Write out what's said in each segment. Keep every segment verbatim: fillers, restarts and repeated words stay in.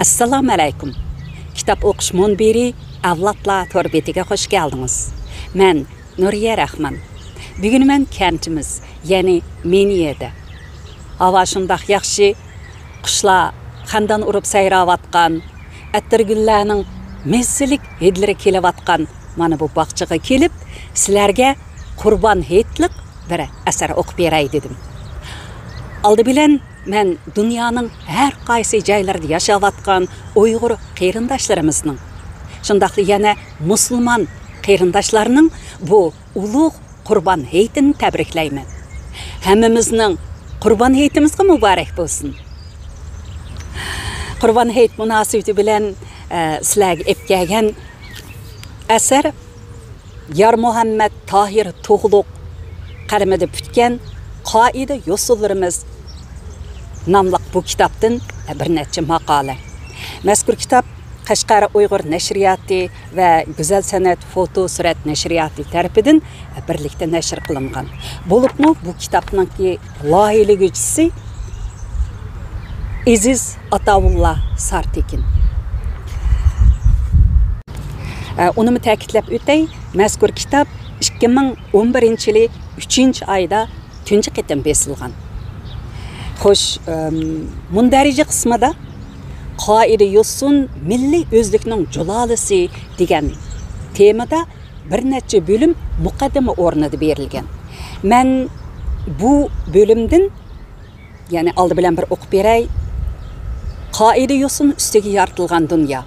ئەسسالامۇئەلەيكۇم. كىتاب ئوقۇش مۇنبىرى ئەۋلادلار تور بېتىگە خۇش كەلدىڭىز. مەن نۇرىيە رەھمان. بۈگۈن مەن كەنتىمىز، يەنى مېنىيەدە. ھاۋا شۇنداق ياخشى، قۇشلار خەندان ئۇرۇپ سايراۋاتقان، ئەتىرگۈللەرنىڭ مەززىلىك ھىدلىرى كېلىۋاتقان مانا بۇ باغچىغا كېلىپ، سىلەرگە قۇربان ھېيتلىق بىر ئەسەر ئوقۇپ بېرەي دېدىم. ئالدى بىلەن مەن دۇنيانىڭ ھەر قايسى جايلىرىدا ياشاۋاتقان ئۇيغۇر قېرىنداشلىرىمىزنىڭ، شۇنداقلا يەنە مۇسۇلمان قېرىنداشلارنىڭ بۇ ئۇلۇغ قۇربان ھېيتىنى تەبرىكلەيمەن. ھەممىمىزنىڭ قۇربان ھېيتىمىزغا مۇبارەك بولسۇن. قۇربان ھېيت مۇناسىۋىتى بىلەن، ئە، سىلەرگە ئېلىپ كەلگەن ئەسەر يارمۇھەممەت تاھىر تۇغلۇق قەلىمىدە پۈتكەن قائىدە يوسۇنلىرىمىز ناملىق بۇ كىتابتىن بىر نەچچە ماقالە. مەزكۇر كىتاب قەشقەر ئۇيغۇر نەشرىياتى ۋە گۈزەل سەنئەت فوتو سۈرەت نەشرىياتى تەرىپىدىن بىرلىكتە نەشر قىلىنغان. بولۇپمۇ بۇ كىتابنىڭكى لايىھىلىگۈچىسى ئېزىز ئاتاۋۇللا سارتېكىن. ئە، ئۇنىمۇ تەكىتلەپ ئۆتەي، مەزكۇر كىتاب ئىككى مىڭ ئون بىرىنچى يىلى ئۈچىنچى ئايدا تۇنجى قېتىم بېسىلغان. خوش، ئەم، مۇندەرىجە قىسمىدا قائىدە يوسۇن مىللىي ئۆزلۈكنىڭ جۇلالىسى دېگەن تېمىدا بىر نەچچە بۆلۈم مۇقەددىمە ئورنىدا بېرىلگەن. مەن بۇ بۆلۈمدىن يەنى ئالدى بىلەن بىر ئوقۇپ بېرەي. قائىدە يوسۇن ئۈستىگە يارىتىلغان دۇنيا.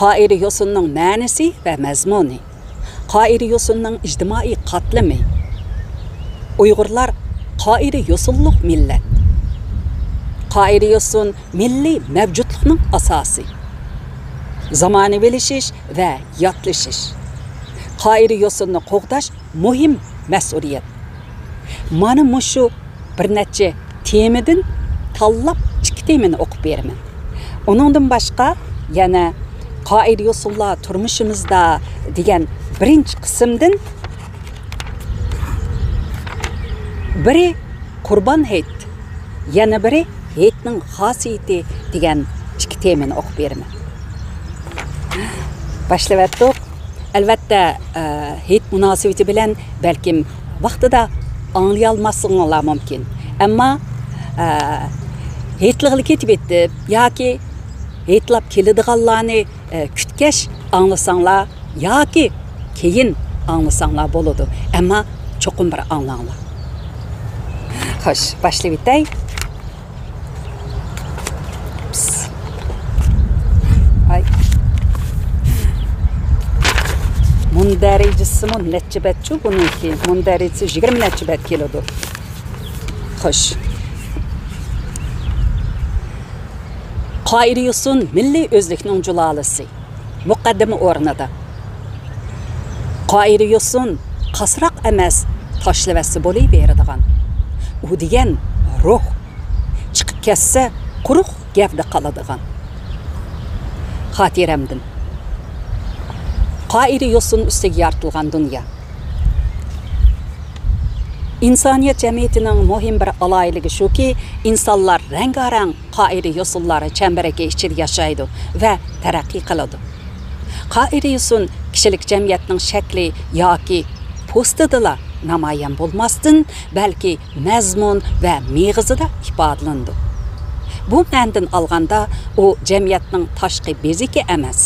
قائىدە يوسۇننىڭ مەنىسى ۋە مەزمۇنى. قائىدە يوسۇننىڭ ئىجتىمائىي قاتلىمى. ئۇيغۇرلار قائىدە يوسۇنلۇق مىللەت. قائىدە يوسۇن مىللىي مەۋجۇتلۇقنىڭ ئاساسى. زامانىۋىلىشىش ۋە ياتلىشىش. قائىدە يوسۇننى قوغداش مۇھىم مەسئۇلىيەت. مانا مۇشۇ بىر نەچچە تېمىدىن تاللاپ ئىككى تېمىنى ئوقۇپ بېرىمەن. ئۇنىڭدىن باشقا يەنە قائىدە يوسۇنلار تۇرمۇشىمىزدا دېگەن بىرىنچى قىسىمدىن بىرى قۇربان ھېيت، يەنە بىرى ھېيتنىڭ خاسىيىتى دېگەن ئىككى تېمىنى ئوقۇپ بېرىمەن. باشلىۋەتتۇق. ئەلۋەتتە، ئە، ھېيت مۇناسىۋىتى بىلەن بەلكىم ۋاقتىدا ئاڭلىيالماسلىقىڭلار مۇمكىن. ئەمما، ئە، ھېيتلىغىلى كېتىۋېتىپ ياكى ھېيتلاپ كېلىدىغانلارنى، ئە، كۈتكەچ ئاڭلىساڭلار ياكى كېيىن ئاڭلىساڭلار بولىدۇ. ئەمما چوقۇم بىر ئاڭلاڭلار. خوش، باشلىۋېتەي. پىس. ھاي. مۇندەرىجىسىمۇ نەچچە بەتچۇ بۇنىڭكى؟ مۇندەرىجىسى يىگىرمە نەچچە بەت كېلىدۇ. خوش. قائىدە يوسۇن مىللىي ئۆزلۈكنىڭ جۇلالىسى. مۇقەددىمە ئورنىدا. قائىدە يوسۇن قاسراق ئەمەس، تاشلىۋەتسە بولۇۋېرىدىغان. ئۇ دېگەن روھ. چىقىپ كەتسە، قۇرۇق گەۋدە قالىدىغان. خاتىرەمدىن. قائىدە يوسۇن ئۈستىگە يارىتىلغان دۇنيا. ئىنسانىيەت جەمئىيىتىنىڭ مۇھىم بىر ئالاھىدىلىكى شۇكى، ئىنسانلار رەڭگارەڭ قائىدە يوسۇنلار چەمبىرىكى ئىچىدە ياشايدۇ ۋە تەرەققىي قىلىدۇ. قائىدە يوسۇن كىشىلىك جەمئىيەتنىڭ شەكلى ياكى پوستىدىلا نامايان بولماستىن، بەلكى مەزمۇن ۋە مېغىزىدا ئىپادىلىنىدۇ. بۇ مەنىدىن ئالغاندا، ئۇ جەمئىيەتنىڭ تاشقى بېزىكى ئەمەس،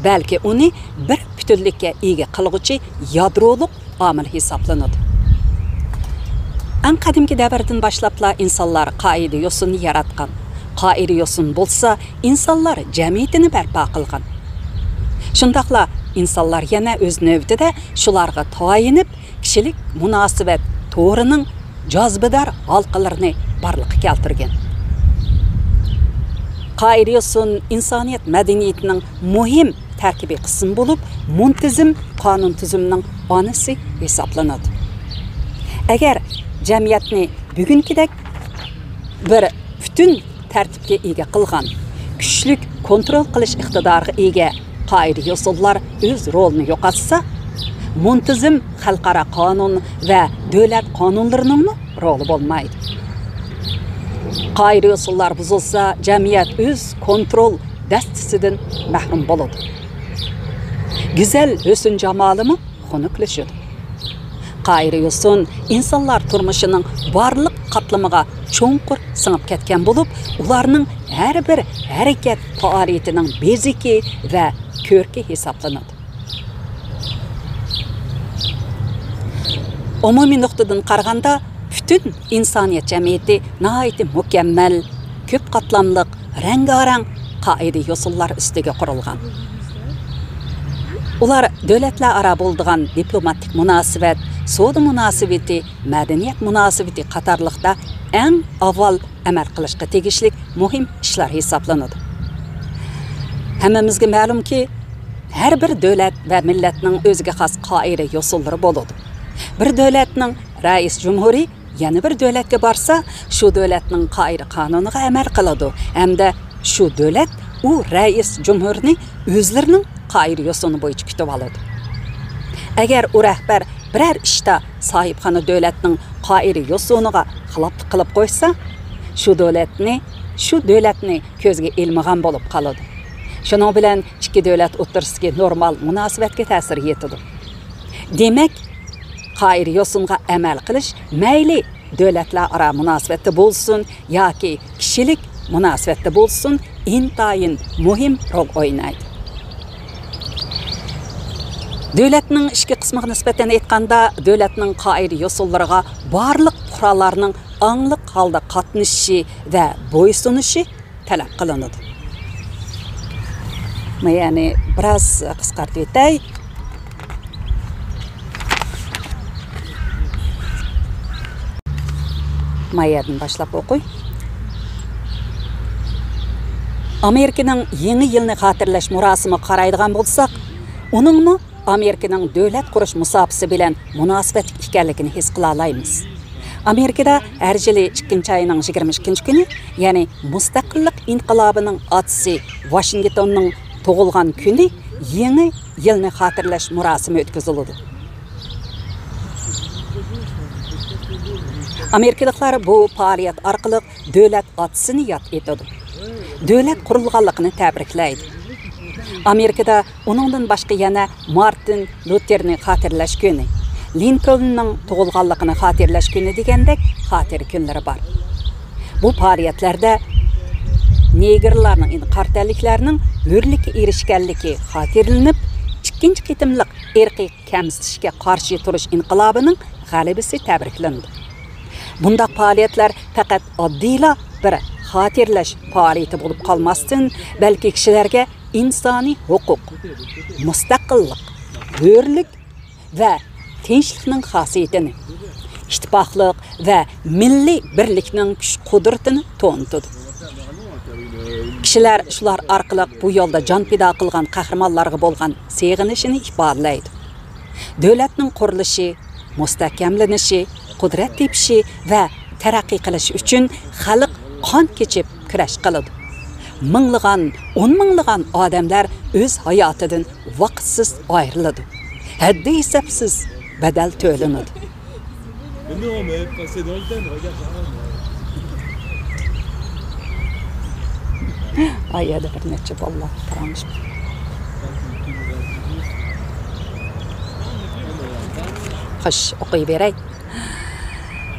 بەلكى ئۇنى بىر پۈتۈنلۈككە ئىگە قىلغۇچى يادرولۇق ئامىل ھېسابلىنىدۇ. ئەڭ قەدىمكى دەۋردىن باشلاپلا ئىنسانلار قائىدە يوسۇننى ياراتقان. قائىدە يوسۇن بولسا ئىنسانلار جەمئىيىتىنى بەرپا قىلغان. شۇنداقلا ئىنسانلار يەنە ئۆز نۆۋىتىدە شۇلارغا تايىنىپ، كىشىلىك مۇناسىۋەت تورىنىڭ جاذبىدار ھالقىلىرىنى بارلىققا كەلتۈرگەن. قائىدە يوسۇن ئىنسانىيەت مەدەنىيىتىنىڭ مۇھىم تەركىبىي قىسمى بولۇپ، مۇنتىزىم قانۇن تۈزۈمىنىڭ ئانىسى ھېسابلىنىدۇ. ئەگەر جەمئىيەتنى بۈگۈنكىدەك بىر پۈتۈن تەرتىپكە ئىگە قىلغان، كۈچلۈك كونترول قىلىش ئىقتىدارىغا ئىگە قائىدە يوسۇنلار ئۆز رولىنى يوقاتسا، مۇنتىزىم خەلقئارا قانۇن ۋە دۆلەت قانۇنلىرىنىڭمۇ رولى بولمايدۇ. قائىدە يوسۇنلار بۇزۇلسا، جەمئىيەت ئۆز كونترول دەستىسىدىن مەھرۇم بولىدۇ. گۈزەل ھۆسن جامالىمۇ خۇنۈكلىشىدۇ. قائىدە يوسۇن ئىنسانلار تۇرمۇشىنىڭ بارلىق قاتلىمىغا چوڭقۇر سىڭىپ كەتكەن بولۇپ، ئۇلارنىڭ ھەر بىر ھەرىكەت پائالىيىتىنىڭ بېزىكى ۋە كۆركى ھېسابلىنىدۇ. ئومۇمىي نۇقتىدىن قارىغاندا، پۈتۈن ئىنسانىيەت جەمئىيىتى ناھايىتى مۇكەممەل، كۆپ قاتلاملىق، رەڭگارەڭ قائىدە يوسۇنلار ئۈستىگە قۇرۇلغان. ئۇلار دۆلەتلەر ئارا بولىدىغان دىپلوماتىك مۇناسىۋەت، سودا مۇناسىۋىتى، مەدەنىيەت مۇناسىۋىتى قاتارلىقتا ئەڭ ئاۋۋال ئەمەل قىلىشقا تېگىشلىك مۇھىم ئىشلار ھېسابلىنىدۇ. ھەممىمىزگە مەلۇمكى، ھەر بىر دۆلەت ۋە مىللەتنىڭ ئۆزىگە خاس قائىدە يوسۇنلىرى بولىدۇ. بىر دۆلەتنىڭ رەئىس جۇمھۇرى يەنە بىر دۆلەتكە بارسا، شۇ دۆلەتنىڭ قائىدە قانۇنىغا ئەمەل قىلىدۇ ھەمدە شۇ دۆلەت ئۇ رەئىس جۇمھۇرنى ئۆزلىرىنىڭ قائىدە يوسۇنى بويىچە كۈتۈۋالىدۇ. ئەگەر ئۇ رەھبەر بىرەر ئىشتا ساھىبخانا دۆلەتنىڭ قائىدە يوسۇنىغا خىلاپلىق قىلىپ قويسا، شۇ دۆلەتنى، شۇ دۆلەتنى كۆزگە ئىلمىغان بولۇپ قالىدۇ. شۇنىڭ بىلەن ئىككى دۆلەت ئوتتۇرىسىدىكى نورمال مۇناسىۋەتكە تەسىر يېتىدۇ. دېمەك، قائىدە يوسۇنغا ئەمەل قىلىش مەيلى دۆلەتلەر ئارا مۇناسىۋەتتە بولسۇن ياكى كىشىلىك مۇناسىۋەتتە بولسۇن، ئىنتايىن مۇھىم رول ئوينايدۇ. دۆلەتنىڭ ئىچكى قىسمىغا نىسبەتەن ئېيتقاندا، دۆلەتنىڭ قائىدە يوسۇنلىرىغا بارلىق پۇقرالارنىڭ ئاڭلىق ھالدا قاتنىشىشى ۋە بويسۇنۇشى تەلەپ قىلىنىدۇ. يەنى بىراز قىسقارتىپ ئۆتەي. ما يەردىن باشلاپ ئوقۇي. ئامېرىكىنىڭ يېڭى يىلنى خاتىرىلەش مۇراسىمىغا قارايدىغان بولساق، ئۇنىڭمۇ ئامېرىكىنىڭ دۆلەت قۇرۇش مۇساپىسى بىلەن مۇناسىۋەتلىك ئىكەنلىكىنى ھېس قىلالايمىز. ئامېرىكىدا ھەر يىلى ئىككىنچى ئاينىڭ يىگىرمە ئىككىنچى كۈنى، يەنى مۇستەقىللىق ئىنقىلابىنىڭ ئاتىسى ۋاشىنگتوننىڭ تۇغۇلغان كۈنى، يېڭى يىلنى خاتىرىلەش مۇراسىمى ئۆتكۈزۈلىدۇ. ئامېرىكىلىقلار بۇ پائالىيەت ئارقىلىق دۆلەت ئاتىسىنى ياد ئېتىدۇ. دۆلەت قۇرۇلغانلىقىنى تەبرىكلەيدۇ. ئامېرىكىدا ئۇنىڭدىن باشقا يەنە مارتىن لۇتېرنى خاتىرىلەش كۈنى، لىنكولننىڭ تۇغۇلغانلىقىنى خاتىرىلەش كۈنى دېگەندەك خاتىرە كۈنلىرى بار. بۇ پائالىيەتلەردە نېگىرلارنىڭ، يەنى قارا تەنلىكلەرنىڭ ھۆرلۈككە ئېرىشكەنلىكى خاتىرىلىنىپ، ئىككىنچى قېتىملىق ئىرقىي كەمسىتىشكە قارشى تۇرۇش ئىنقىلابىنىڭ غەلىبىسى تەبرىكلىنىدۇ. بۇنداق پائالىيەتلەر پەقەت ئاددىيلا بىر خاتىرىلەش پائالىيىتى بولۇپ قالماستىن، بەلكى كىشىلەرگە ئىنسانىي ھوقۇق، مۇستەقىللىق، ھۆرلۈك ۋە تىنچلىقنىڭ خاسىيىتىنى، ئىتتىپاقلىق ۋە مىللىي بىرلىكنىڭ كۈچ-قۇدرىتىنى تونۇتىدۇ. كىشىلەر شۇلار ئارقىلىق بۇ يولدا جان پىدا قىلغان قەھرىمانلارغا بولغان سېغىنىشىنى ئىپادىلەيدۇ. دۆلەتنىڭ قۇرۇلۇشى، مۇستەھكەملىنىشى، قۇدرەت تېپىشى ۋە تەرەققىي قىلىشى ئۈچۈن خەلق قان كېچىپ كۈرەش قىلىدۇ. مىڭلىغان، ئون مىڭلىغان ئادەملەر ئۆز ھاياتىدىن ۋاقىتسىز ئايرىلىدۇ. ھەددى ھېسابسىز بەدەل تۆلىنىدۇ. Mais non, mais c'est dans le thème, regarde, j'arrive. ئاي، يەنە بىر نەچچە بالىلار پاراڭلىشىپ. خوش، ئوقۇيبېرەي.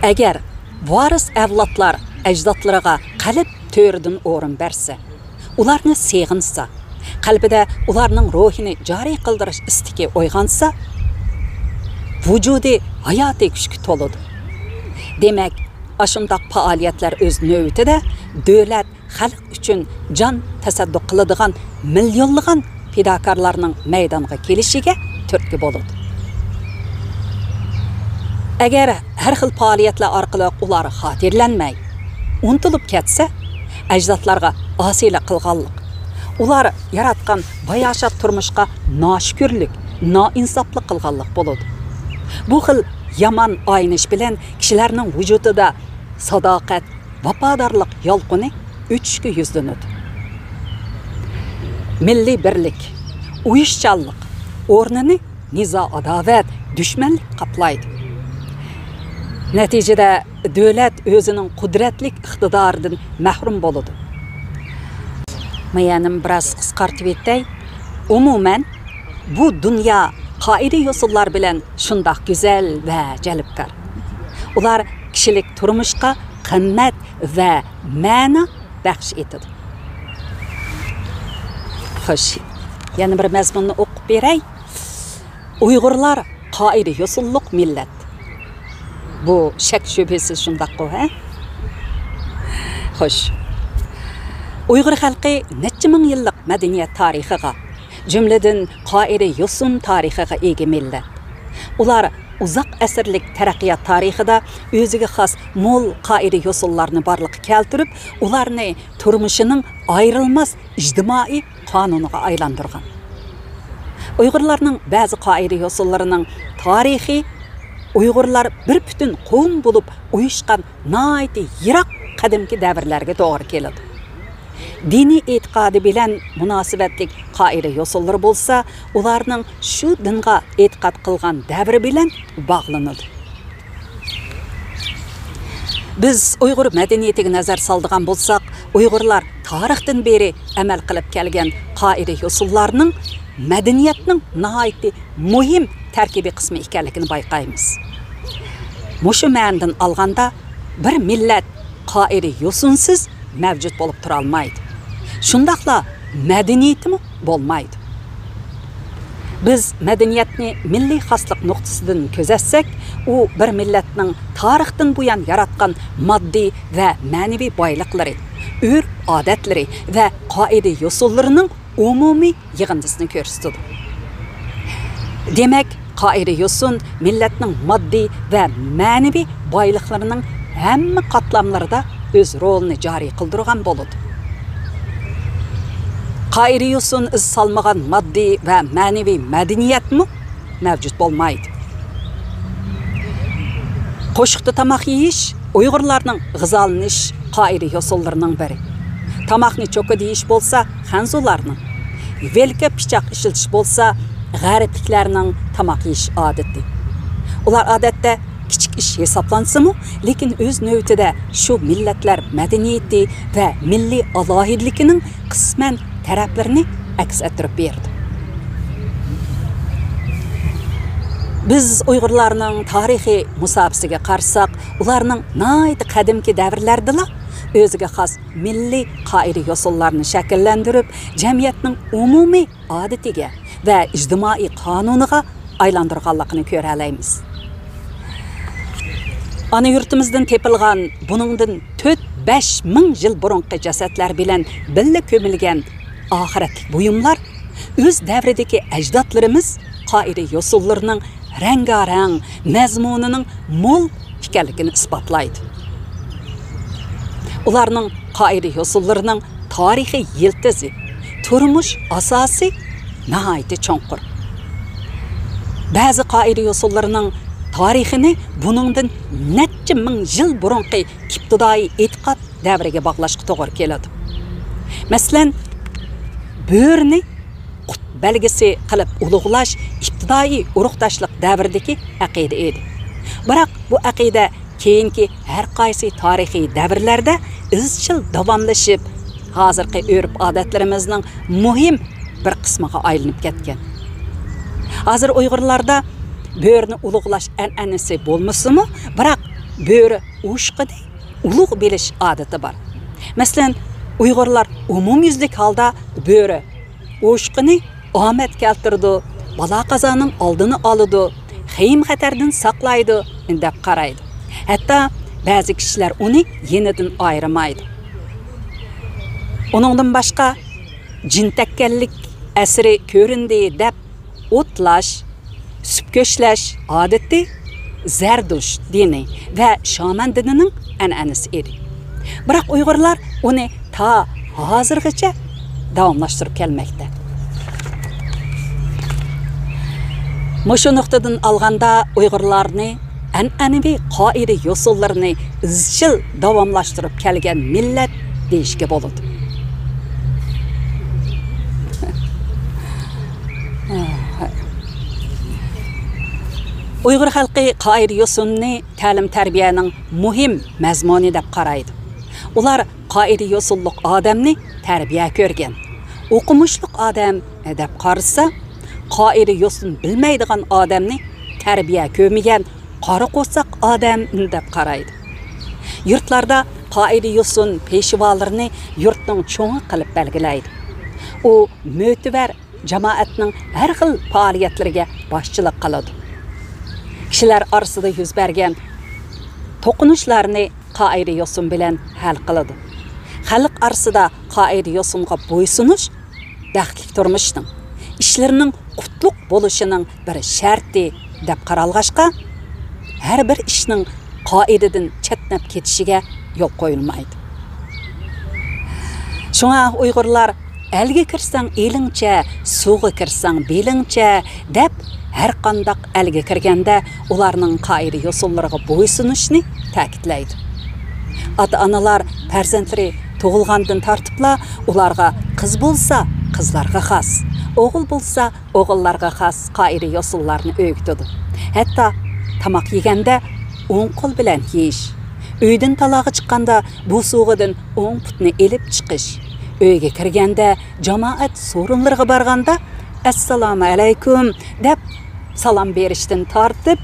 ئەگەر ۋارىس ئەۋلادلار ئەجدادلىرىغا قەلب تۆرىدىن ئورۇن بەرسە، ئۇلارنى سېغىنسا، قەلبىدە ئۇلارنىڭ روھىنى جارى قىلدۇرۇش ئىستىكى ئويغانسا، ۋۇجۇدى ھاياتىي كۈچكە تولىدۇ. دېمەك، ئاشۇنداق پائالىيەتلەر ئۆز نۆۋىتىدە دۆلەت، خەلق ئۈچۈن جان تەسەددۇق قىلىدىغان مىليونلىغان پىداكارلارنىڭ مەيدانغا كېلىشىگە تۈرتكە بولىدۇ. ئەگەر ھەر خىل پائالىيەتلەر ئارقىلىق ئۇلار خاتىرىلەنمەي، ئۇنتۇلۇپ كەتسە، ئەجدادلارغا ئاسىيلىق قىلغانلىق، ئۇلار ياراتقان باياشات تۇرمۇشقا ناشۈكۈرلۈك، نائىنساپلىق قىلغانلىق بولىدۇ. بۇ خىل يامان ئاينىش بىلەن كىشىلەرنىڭ ۋۇجۇدىدا ساداقەت، ۋاپادارلىق يالقۇنى ئۆچۈشكە يۈزلىنىدۇ. مىللىي بىرلىك، ئۇيۇشچانلىق ئورنىنى نىزا-ئاداۋەت، دۈشمەنلىك قاپلايدۇ. نەتىجىدە دۆلەت ئۆزىنىڭ قۇدرەتلىك ئىقتىدارىدىن مەھرۇم بولىدۇ. مەيەنىم بىراز قىسقارتىۋېتەي. ئومۇمەن، بۇ دۇنيا قائىدە-يوسۇنلار بىلەن شۇنداق گۈزەل ۋە جەلپكار. ئۇلار كىشىلىك تۇرمۇشقا قىممەت ۋە مەنە بەخش ئېتىدۇ. خوش، يەنە بىر مەزمۇننى ئوقۇپ بېرەي. ئۇيغۇرلار قائىدە-يوسۇنلۇق مىللەت. بۇ شەك-شۈبھىسىز شۇنداققۇ، ھە؟ خوش. ئۇيغۇر خەلقى نەچچە مىڭ يىللىق مەدەنىيەت تارىخىغا، جۈملىدىن قائىدە-يوسۇن تارىخىغا ئىگە مىللەت. ئۇلار ئۇزاق ئەسىرلىك تەرەققىيات تارىخىدا ئۆزىگە خاس مول قائىدە-يوسۇنلارنى بارلىققا كەلتۈرۈپ، ئۇلارنى تۇرمۇشىنىڭ ئايرىلماس ئىجتىمائىي قانۇنىغا ئايلاندۇرغان. ئۇيغۇرلارنىڭ بەزى قائىدە-يوسۇنلىرىنىڭ تارىخى ئۇيغۇرلار بىر پۈتۈن قوۋم بولۇپ ئۇيۇشقان ناھايىتى يىراق قەدىمكى دەۋرلەرگە توغرا كېلىدۇ. دىنىي ئېتىقادى بىلەن مۇناسىۋەتلىك قائىدە-يوسۇنلىرى بولسا، ئۇلارنىڭ شۇ دىنغا ئېتىقاد قىلغان دەۋرى بىلەن باغلىنىدۇ. بىز ئۇيغۇر مەدەنىيىتىگە نەزەر سالىدىغان بولساق، ئۇيغۇرلار تارىختىن بېرى ئەمەل قىلىپ كەلگەن قائىدە-يوسۇنلارنىڭ مەدەنىيەتنىڭ ناھايىتى مۇھىم تەركىبىي قىسمى ئىكەنلىكىنى بايقايمىز. مۇشۇ مەنىدىن ئالغاندا، بىر مىللەت قائىدە-يوسۇنسىز مەۋجۇت بولۇپ تۇرالمايدۇ. شۇنداقلا مەدەنىيىتىمۇ بولمايدۇ. بىز مەدەنىيەتنى مىللىي خاسلىق نۇقتىسىدىن كۆزەتسەك، ئۇ بىر مىللەتنىڭ تارىختىن بۇيان ياراتقان ماددىي ۋە مەنىۋى بايلىقلىرى، ئۆرپ-ئادەتلىرى ۋە قائىدە-يوسۇنلىرىنىڭ ئومۇمىي يىغىندىسىنى كۆرسىتىدۇ. دېمەك، قائىدە-يوسۇن مىللەتنىڭ ماددىي ۋە مەنىۋى بايلىقلىرىنىڭ ھەممە قاتلاملىرىدا ئۆز رولىنى جارى قىلدۇرغان بولىدۇ. قائىدە-يوسۇن ئىز سالمىغان ماددىي ۋە مەنىۋى مەدەنىيەتمۇ مەۋجۇت بولمايدۇ. قوشۇقتا تاماق يېيىش ئۇيغۇرلارنىڭ غىزالىنىش قائىدە-يوسۇنلىرىنىڭ بىرى. تاماقنى چوكىدا يېيىش بولسا خەنزۇلارنىڭ، ۋىلكا پىچاق ئىشلىتىش بولسا غەربلىكلەرنىڭ تاماق يېيىش ئادىتى. ئۇلار ئادەتتە كىچىك ئىش ھېسابلانسىمۇ، لېكىن ئۆز نۆۋىتىدە شۇ مىللەتلەر مەدەنىيىتى ۋە مىللىي ئالاھىدىلىكىنىڭ قىسمەن تەرەپلىرىنى ئەكس ئەتتۈرۈپ بېرىدۇ. بىز ئۇيغۇرلارنىڭ تارىخىي مۇساپىسىگە قارىساق، ئۇلارنىڭ ناھايىتى قەدىمكى دەۋرلەردىلا ئۆزىگە خاس مىللىي قائىدە-يوسۇنلارنى شەكىللەندۈرۈپ، جەمئىيەتنىڭ ئومۇمىي ئادىتىگە ۋە ئىجتىمائىي قانۇنىغا ئايلاندۇرغانلىقىنى كۆرەلەيمىز. ئانا يۇرتىمىزدىن تېپىلغان بۇنىڭدىن تۆت، بەش مىڭ يىل بۇرۇنقى جەسەتلەر بىلەن بىللە كۆمۈلگەن ئاخىرەتلىك بۇيۇملار ئۆز دەۋرىدىكى ئەجدادلىرىمىز قائىدە-يوسۇنلىرىنىڭ رەڭگارەڭ، مەزمۇنىنىڭ مول ئىكەنلىكىنى ئىسپاتلايدۇ. ئۇلارنىڭ قائىدە-يوسۇنلىرىنىڭ تارىخىي يىلتىزى، تۇرمۇش ئاساسى ناھايىتى چوڭقۇر. بەزى قائىدە-يوسۇنلىرىنىڭ تارىخىنى بۇنىڭدىن نەچچە مىڭ يىل بۇرۇنقى ئىپتىدائىي ئېتىقاد دەۋرىگە باغلاشقا توغرا كېلىدۇ. مەسىلەن، بۆرىنى قۇت بەلگىسى قىلىپ ئۇلۇغلاش ئىپتىدائىي ئۇرۇقداشلىق دەۋرىدىكى ئەقىدە ئىدى. بىراق بۇ ئەقىدە كېيىنكى ھەر قايسى تارىخىي دەۋرلەردە ئىزچىل داۋاملىشىپ، ھازىرقى ئۆرپ-ئادەتلىرىمىزنىڭ مۇھىم بىر قىسمىغا ئايلىنىپ كەتكەن. ھازىر ئۇيغۇرلاردا بۆرىنى ئۇلۇغلاش ئەنئەنىسى بولمىسىمۇ، بىراق بۆرە ئوشۇقىنى ئۇلۇغ بىلىش ئادىتى بار. مەسىلەن، ئۇيغۇرلار ئومۇميۈزلۈك ھالدا بۆرە ئوشۇقىنى ئامەت كەلتۈرىدۇ، بالا-قازانىڭ ئالدىنى ئالىدۇ، خېيىم-خەتەردىن ساقلايدۇ دەپ قارايدۇ. ھەتتا بەزى كىشىلەر ئۇنى يېنىدىن ئايرىمايدۇ. ئۇنىڭدىن باشقا، جىن تەگكەنلىك ئەسىرى كۆرۈندى دەپ ئوتلاش، سۈپكۆشلەش ئادىتى زەردۇشت دىنى ۋە شامان دىنىنىڭ ئەنئەنىسى ئىدى. بىراق ئۇيغۇرلار ئۇنى تا ھازىرغىچە داۋاملاشتۇرۇپ كەلمەكتە. مۇشۇ نۇقتىدىن ئالغاندا، ئۇيغۇرلارنى ئەنئەنىۋى قائىدە-يوسۇنلىرىنى ئىزچىل داۋاملاشتۇرۇپ كەلگەن مىللەت دېيىشكە بولىدۇ. ئۇيغۇر خەلقى قائىدە-يوسۇننى تەلىم-تەربىيەنىڭ مۇھىم مەزمۇنى دەپ قارايدۇ. ئۇلار قائىدە-يوسۇنلۇق ئادەمنى تەربىيە كۆرگەن، ئوقۇمۇشلۇق ئادەم دەپ قارىسا، قائىدە-يوسۇن بىلمەيدىغان ئادەمنى تەربىيە كۆرمىگەن، قارا قورساق ئادەم دەپ قارايدۇ. يۇرتلاردا قائىدە-يوسۇن پېشۋالىرىنى يۇرتنىڭ چوڭى قىلىپ بەلگىلەيدۇ. ئۇ مۆتىۋەر جامائەتنىڭ ھەر خىل پائالىيەتلىرىگە باشچىلىق قىلىدۇ. كىشىلەر ئارىسىدا يۈز بەرگەن توقۇنۇشلارنى قائىدە-يوسۇن بىلەن ھەل قىلىدۇ. خەلق ئارىسىدا قائىدە-يوسۇنغا بويسۇنۇش بەختلىك تۇرمۇشنىڭ، ئىشلىرىنىڭ قۇتلۇق بولۇشىنىڭ بىر شەرتى دەپ قارالغاچقا، ھەر بىر ئىشنىڭ قائىدىدىن چەتنەپ كېتىشىگە يول قويۇلمايدۇ. شۇڭا ئۇيغۇرلار «ئەلگە كىرسەڭ ئېلىڭچە، سۇغا كىرسەڭ بېلىڭچە» دەپ، ھەر قانداق ئەلگە كىرگەندە ئۇلارنىڭ قائىدە-يوسۇنلىرىغا بويسۇنۇشنى تەكىتلەيدۇ. ئاتا-ئانىلار پەرزەنتلىرى تۇغۇلغاندىن تارتىپلا ئۇلارغا قىز بولسا قىزلارغا خاس، ئوغۇل بولسا ئوغۇللارغا خاس قائىدە-يوسۇنلارنى ئۆگىتىدۇ. ھەتتا تاماق يېگەندە ئوڭ قول بىلەن يېيىش، ئۆيدىن تالاغا چىققاندا بوسۇغىدىن ئوڭ پۇتنى ئېلىپ چىقىش، ئۆيگە كىرگەندە، جامائەت سورۇنلىرىغا بارغاندا «ئەسسالامۇ ئەلەيكۇم» دەپ سالام بېرىشتىن تارتىپ،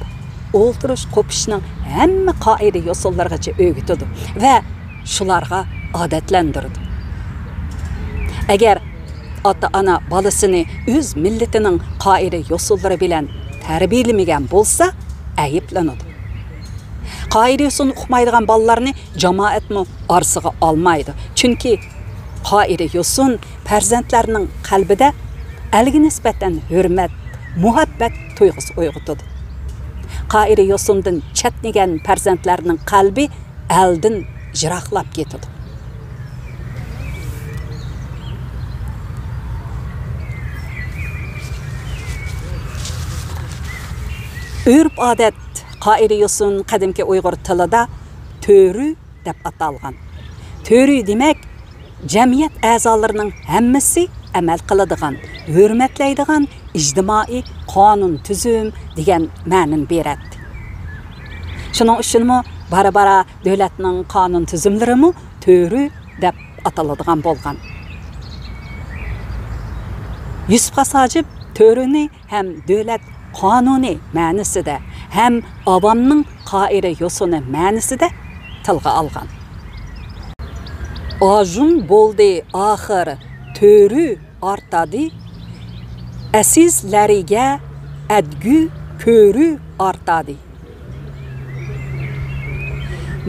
ئولتۇرۇش قوپۇشنىڭ ھەممە قائىدە-يوسۇنلىرىغىچە ئۆگىتىدۇ ۋە شۇلارغا ئادەتلەندۈرىدۇ. ئەگەر ئاتا-ئانا بالىسىنى ئۆز مىللىتىنىڭ قائىدە-يوسۇنلىرى بىلەن تەربىيەلىمىگەن بولسا، ئەيىبلىنىدۇ. قائىدە-يوسۇننى ئۇقمايدىغان بالىلارنى جامائەتمۇ ئارىسىغا ئالمايدۇ. چۈنكى قائىدە-يوسۇن پەرزەنتلەرنىڭ قەلبىدە ئەلگە نىسبەتەن ھۆرمەت، مۇھەببەت تۇيغۇسى ئويغىتىدۇ. قائىدە-يوسۇندىن چەتنىگەن پەرزەنتلەرنىڭ قەلبى ئەلدىن يىراقلاپ كېتىدۇ. ئۆرپ-ئادەت، قائىدە-يوسۇن قەدىمكى ئۇيغۇر تىلىدا تۆرۈ دەپ ئاتالغان. تۆرۈ دېمەك، جەمئىيەت ئەزالىرىنىڭ ھەممىسى ئەمەل قىلىدىغان، ھۆرمەتلەيدىغان ئىجتىمائىي قانۇن-تۈزۈم دېگەن مەنىنى بېرەتتى. شۇنىڭ ئۈچۈنمۇ بارا-بارا دۆلەتنىڭ قانۇن-تۈزۈملىرىمۇ تۆرە دەپ ئاتىلىدىغان بولغان. يۈسۈپ خاس ھاجىپ تۆرىنى ھەم دۆلەت قانۇنى مەنىسىدە، ھەم ئاۋامنىڭ قائىدە-يوسۇنى مەنىسىدە تىلغا ئالغان. ئاژۇم بولدى ئاخىر تۆرە ئارتادى، ئەسىزلەرگە ئەتگۈ كۆرۈ ئارتادى.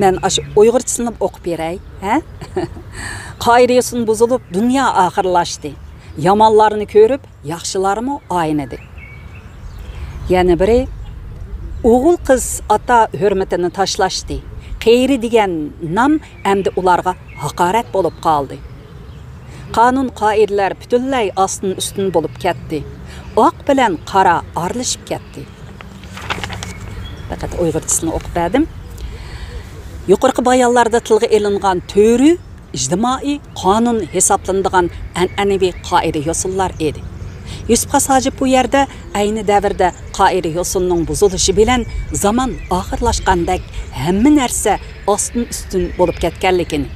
مەن ئاشۇ ئۇيغۇرچىسىنىلا ئوقۇپ بېرەي، ھە؟ قائىدە-يوسۇن بۇزۇلۇپ، دۇنيا ئاخىرلاشتى. يامانلارنى كۆرۈپ، ياخشىلارمۇ ئاينىدى. يەنە بىرى، ئوغۇل-قىز ئاتا ھۆرمىتىنى تاشلاشتى. قېرى دېگەن نام ئەمدى ئۇلارغا ھاقارەت بولۇپ قالدى. قانۇن-قائىدىلەر پۈتۈنلەي ئاستىن-ئۈستۈن بولۇپ كەتتى. ئاق بىلەن قارا ئارىلىشىپ كەتتى. پەقەت ئۇيغۇرچىسىنى ئوقۇپ بەردىم. يۇقىرىقى بايانلاردا تىلغا ئېلىنغان تۈۋرۈك ئىجتىمائىي قانۇن ھېسابلىنىدىغان ئەنئەنىۋى قائىدە-يوسۇنلار ئىدى. يۈسۈپ خاس ھاجىپ بۇ يەردە ئەينى دەۋردە قائىدە-يوسۇننىڭ بۇزۇلۇشى بىلەن زامان ئاخىرلاشقاندەك، ھەممە نەرسە ئاستىن-ئۈستۈن بولۇپ كەتكەنلىكىنى،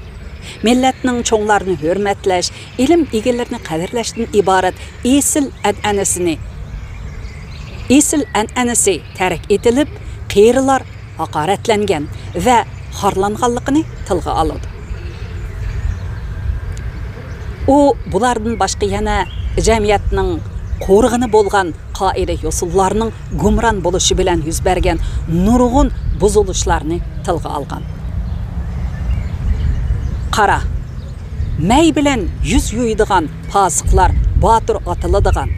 مىللەتنىڭ چوڭلارنى ھۆرمەتلەش، ئىلىم ئىگىلىرىنى قەدىرلەشتىن ئىبارەت ئېسىل ئەنئەنىسىنى، ئېسىل ئەنئەنىسى تەرك ئېتىلىپ، قېرىلار ھاقارەتلەنگەن ۋە خارلانغانلىقىنى تىلغا ئالىدۇ. ئۇ بۇلاردىن باشقا يەنە جەمئىيەتنىڭ قورغىنى بولغان قائىدە-يوسۇنلارنىڭ گۇمران بولۇشى بىلەن يۈز بەرگەن نۇرغۇن بۇزۇلۇشلارنى تىلغا ئالغان. قارا، مەي بىلەن يۈز يۇيىدىغان پاسىقلار باتۇر ئاتىلىدىغان،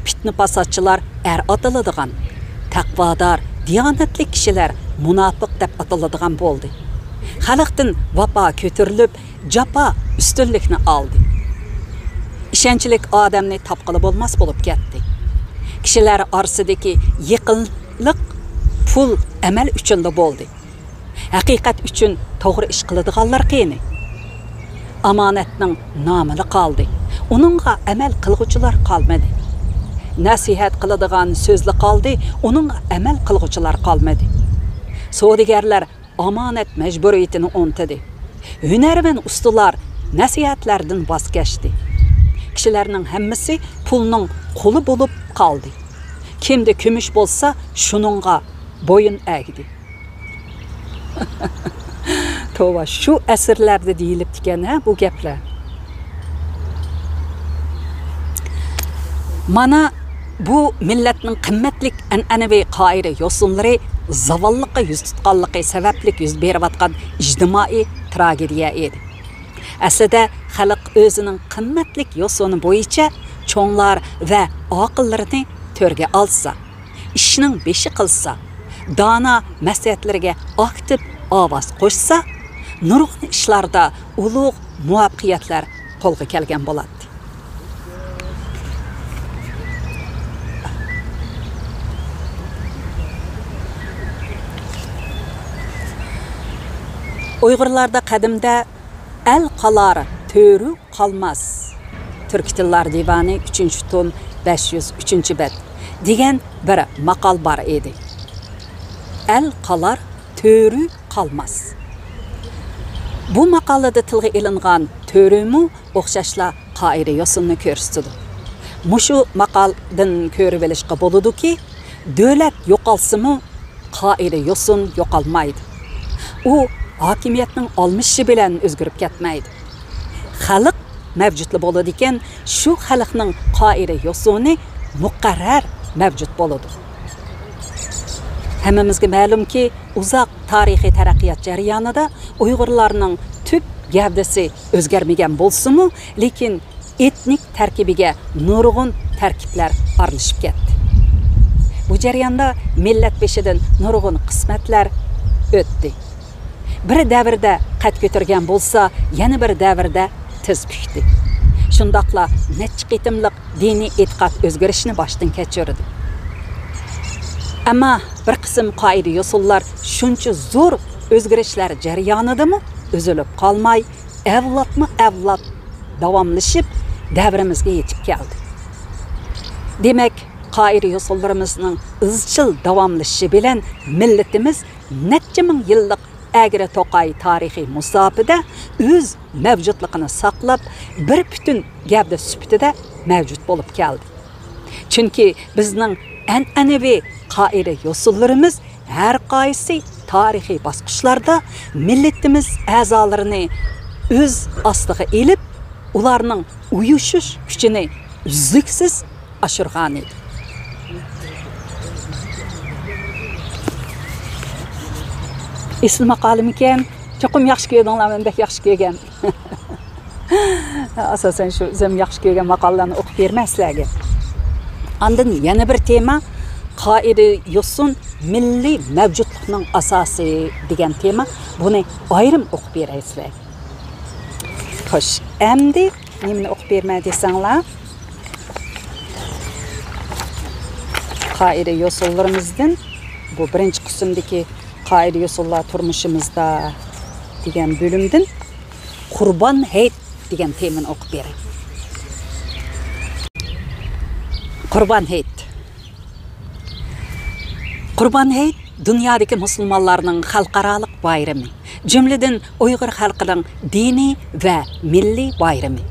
پىتنە-پاساتچىلار ئەر ئاتىلىدىغان، تەقۋادار، دىيانەتلىك كىشىلەر مۇناپىق دەپ ئاتىلىدىغان بولدى. خەلقتىن ۋاپا كۆتۈرۈلۈپ، جاپا ئۈستۈنلۈكنى ئالدى. ئىشەنچلىك ئادەمنى تاپقىلى بولماس بولۇپ كەتتى. كىشىلەر ئارىسىدىكى يېقىنلىق پۇل، ئەمەل ئۈچۈنلا بولدى. ھەقىقەت ئۈچۈن توغرا ئىش قىلىدىغانلار قېنى؟ ئامانەتنىڭ نامىلا قالدى. ئۇنىڭغا ئەمەل قىلغۇچىلار قالمىدى. نەسىھەت قىلىدىغان سۆزلا قالدى. ئۇنىڭغا ئەمەل قىلغۇچىلار قالمىدى. سودىگەرلەر ئامانەت مەجبۇرىيىتىنى ئۇنتۇدى. ھۈنەرۋەن ئۇستىلار نەسىھەتلەردىن ۋاز كەچتى. كىشىلەرنىڭ ھەممىسى پۇلنىڭ قۇلى بولۇپ قالدى. كىمدە كۈمۈش بولسا، شۇنىڭغا بويۇن ئەگدى. توۋا، شۇ ئەسىرلەردە دېيىلىپتىكەن ھە بۇ گەپلەر. مانا بۇ مىللەتنىڭ قىممەتلىك ئەنئەنىۋى قائىدە-يوسۇنلىرى زاۋاللىققا يۈز تۇتقانلىقى سەۋەبلىك يۈز بېرىۋاتقان ئىجتىمائىي تراگېدىيە ئىدى. ئەسلىدە خەلق ئۆزىنىڭ قىممەتلىك يوسۇنى بويىچە چوڭلار ۋە ئاقىللىرىنى تۆرگە ئالسا، ئىشنىڭ بېشى قىلسا، دانا مەسلىھەتلىرىگە ئاكتىپ ئاۋاز قوشسا، نۇرغۇن ئىشلاردا ئۇلۇغ مۇۋەپپەقىيەتلەر قولغا كەلگەن بولاتتى. ئۇيغۇرلاردا قەدىمدە «ئەل قالار، تۆرۈ قالماس»، تۈركىي تىللار دىۋانى، ئۈچىنچى توم، بەش يۈز ئۈچىنچى بەت، دېگەن بىر ماقال بار ئىدى. «ئەل قالار، تۆرۈ قالماس.» بۇ ماقالىدە تىلغا ئېلىنغان تۆرۈمۇ ئوخشاشلا قائىدە-يوسۇننى كۆرسىتىدۇ. مۇشۇ ماقالدىن كۆرۈۋېلىشقا بولىدۇكى، دۆلەت يوقالسىمۇ، قائىدە-يوسۇن يوقالمايدۇ. ئۇ ھاكىمىيەتنىڭ ئالمىشىشى بىلەن ئۆزگىرىپ كەتمەيدۇ. خەلق مەۋجۇتلا بولىدىكەن، شۇ خەلقنىڭ قائىدە-يوسۇنى مۇقەررەر مەۋجۇت بولىدۇ. ھەممىمىزگە مەلۇمكى، ئۇزاق تارىخىي تەرەققىيات جەريانىدا ئۇيغۇرلارنىڭ تۈپ گەۋدىسى ئۆزگەرمىگەن بولسىمۇ، لېكىن ئېتنىك تەركىبىگە نۇرغۇن تەركىبلەر ئارىلىشىپ كەتتى. بۇ جەرياندا مىللەت بېشىدىن نۇرغۇن قىسمەتلەر ئۆتتى. بىر دەۋردە قەد كۆتۈرگەن بولسا، يەنە بىر دەۋردە تىز پۈكتى. شۇنداقلا نەچچە قېتىملىق دىنىي ئېتىقاد ئۆزگىرىشىنى باشتىن كەچۈردى. ئەمما بىر قىسىم قائىدە-يوسۇنلار شۇنچە زور ئۆزگىرىشلەر جەريانىدىمۇ ئۈزۈلۈپ قالماي، ئەۋلادمۇ ئەۋلاد داۋاملىشىپ، دەۋرىمىزگە يېتىپ كەلدى. دېمەك، قائىدە-يوسۇنلىرىمىزنىڭ ئىزچىل داۋاملىشىشى بىلەن مىللىتىمىز نەچچە مىڭ يىللىق ئەگرى-توقاي تارىخىي مۇساپىدە ئۆز مەۋجۇتلۇقىنى ساقلاپ، بىر پۈتۈن گەۋدە سۈپىتىدە مەۋجۇت بولۇپ كەلدى. چۈنكى بىزنىڭ ئەنئەنىۋى قائىدە-يوسۇنلىرىمىز ھەر قايسى تارىخىي باسقۇچلاردا مىللىتىمىز ئەزالىرىنى ئۆز ئاستىغا ئېلىپ، ئۇلارنىڭ ئۇيۇشۇش كۈچىنى ئۈزلۈكسىز ئاشۇرغانىدى. ئېسىل ماقالىمىكەن؟ چوقۇم ياخشى كۆردۈڭلار، مەن بەك ياخشى كۆرگەن. ئاساسەن شۇ ئۆزۈم ياخشى كۆرگەن ماقالىلەرنى ئوقۇپ بېرىمەن سىلەرگە. ئاندىن يەنە بىر تېما، «قائىدە-يوسۇن مىللىي مەۋجۇتلۇقنىڭ ئاساسى» دېگەن تېما. بۇنى ئايرىم ئوقۇپ بېرەي سىلەرگە. خوش، ئەمدى نېمىنى ئوقۇپ بېرىمەن دېسەڭلار، قائىدە يوسۇنلىرىمىزدىن، بۇ بىرىنچى قىسىمدىكى قائىدە يوسۇنلار تۇرمۇشىمىزدا دېگەن بۆلۈمدىن قۇربان ھېيت دېگەن تېمىنى ئوقۇپ بېرەي. قۇربان ھېيت. قۇربان ھېيت دۇنيادىكى مۇسۇلمانلارنىڭ خەلقئارالىق بايرىمى، جۈملىدىن ئۇيغۇر خەلقىنىڭ دىنىي ۋە مىللىي بايرىمى.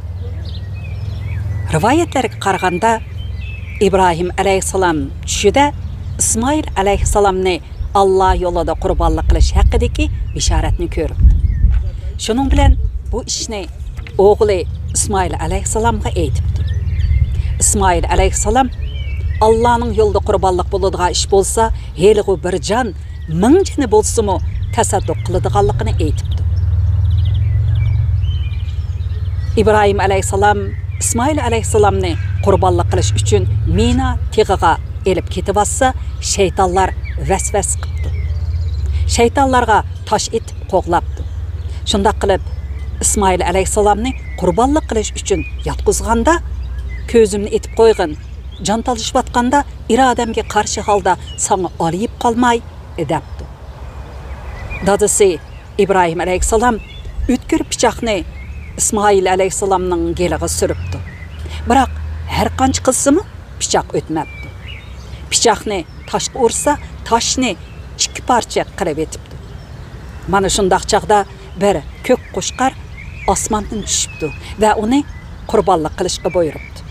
رىۋايەتلەرگە قارىغاندا، ئىبراھىم ئەلەيھىسسالام چۈشىدە ئىسمائىل ئەلەيھىسسالامنى ئاللا يولىدا قۇربانلىق قىلىش ھەققىدىكى بېشارەتنى كۆرۈپتۇ. شۇنىڭ بىلەن بۇ ئىشنى ئوغلى ئىسمائىل ئەلەيھىسسالامغا ئېيتىپتۇ. ئىسمائىل ئەلەيھىسسالام، «ئاللانىڭ يولىدا قۇربانلىق بولىدىغان ئىش بولسا، ھېلىغۇ بىر جان مىڭ جېنى بولسىمۇ تەسەددۇق قىلىدىغانلىقىنى» ئېيتىپتۇ. ئىبراھىم ئەلەيھىسسالام ئىسمائىل ئەلەيھىسسالامنى قۇربانلىق قىلىش ئۈچۈن مىنا تېغىغا ئېلىپ كېتىۋاتسا، شەيتانلار ۋەسۋەسە قىپتۇ. شەيتانلارغا تاش ئېتىپ قوغلاپتۇ. شۇنداق قىلىپ، ئىسمائىل ئەلەيھىسسالامنى قۇربانلىق قىلىش ئۈچۈن ياتقۇزغاندا، «كۆزۈمنى ئېتىپ قويغىن، جان تالىشىۋاتقاندا ئىرادەمگە قارشى ھالدا ساڭا ئالىيىپ قالماي» دەپتۇ. دادىسى ئىبراھىم ئەلەيھىسسالام ئۆتكۈر پىچاقنى ئىسمائىل ئەلەيھىسسالامنىڭ گېلىغا سۈرۈپتۇ. بىراق ھەر قانچە قىلسىمۇ پىچاق ئۆتمەپتۇ. پىچاقنى تاشقا ئۇرسا، تاشنى ئىككى پارچە قىلىۋېتىپتۇ. مانا شۇنداق چاغدا بىر كۆك قوچقار ئاسماندىن چۈشۈپتۇ ۋە ئۇنى قۇربانلىق قىلىشقا بۇيرۇپتۇ.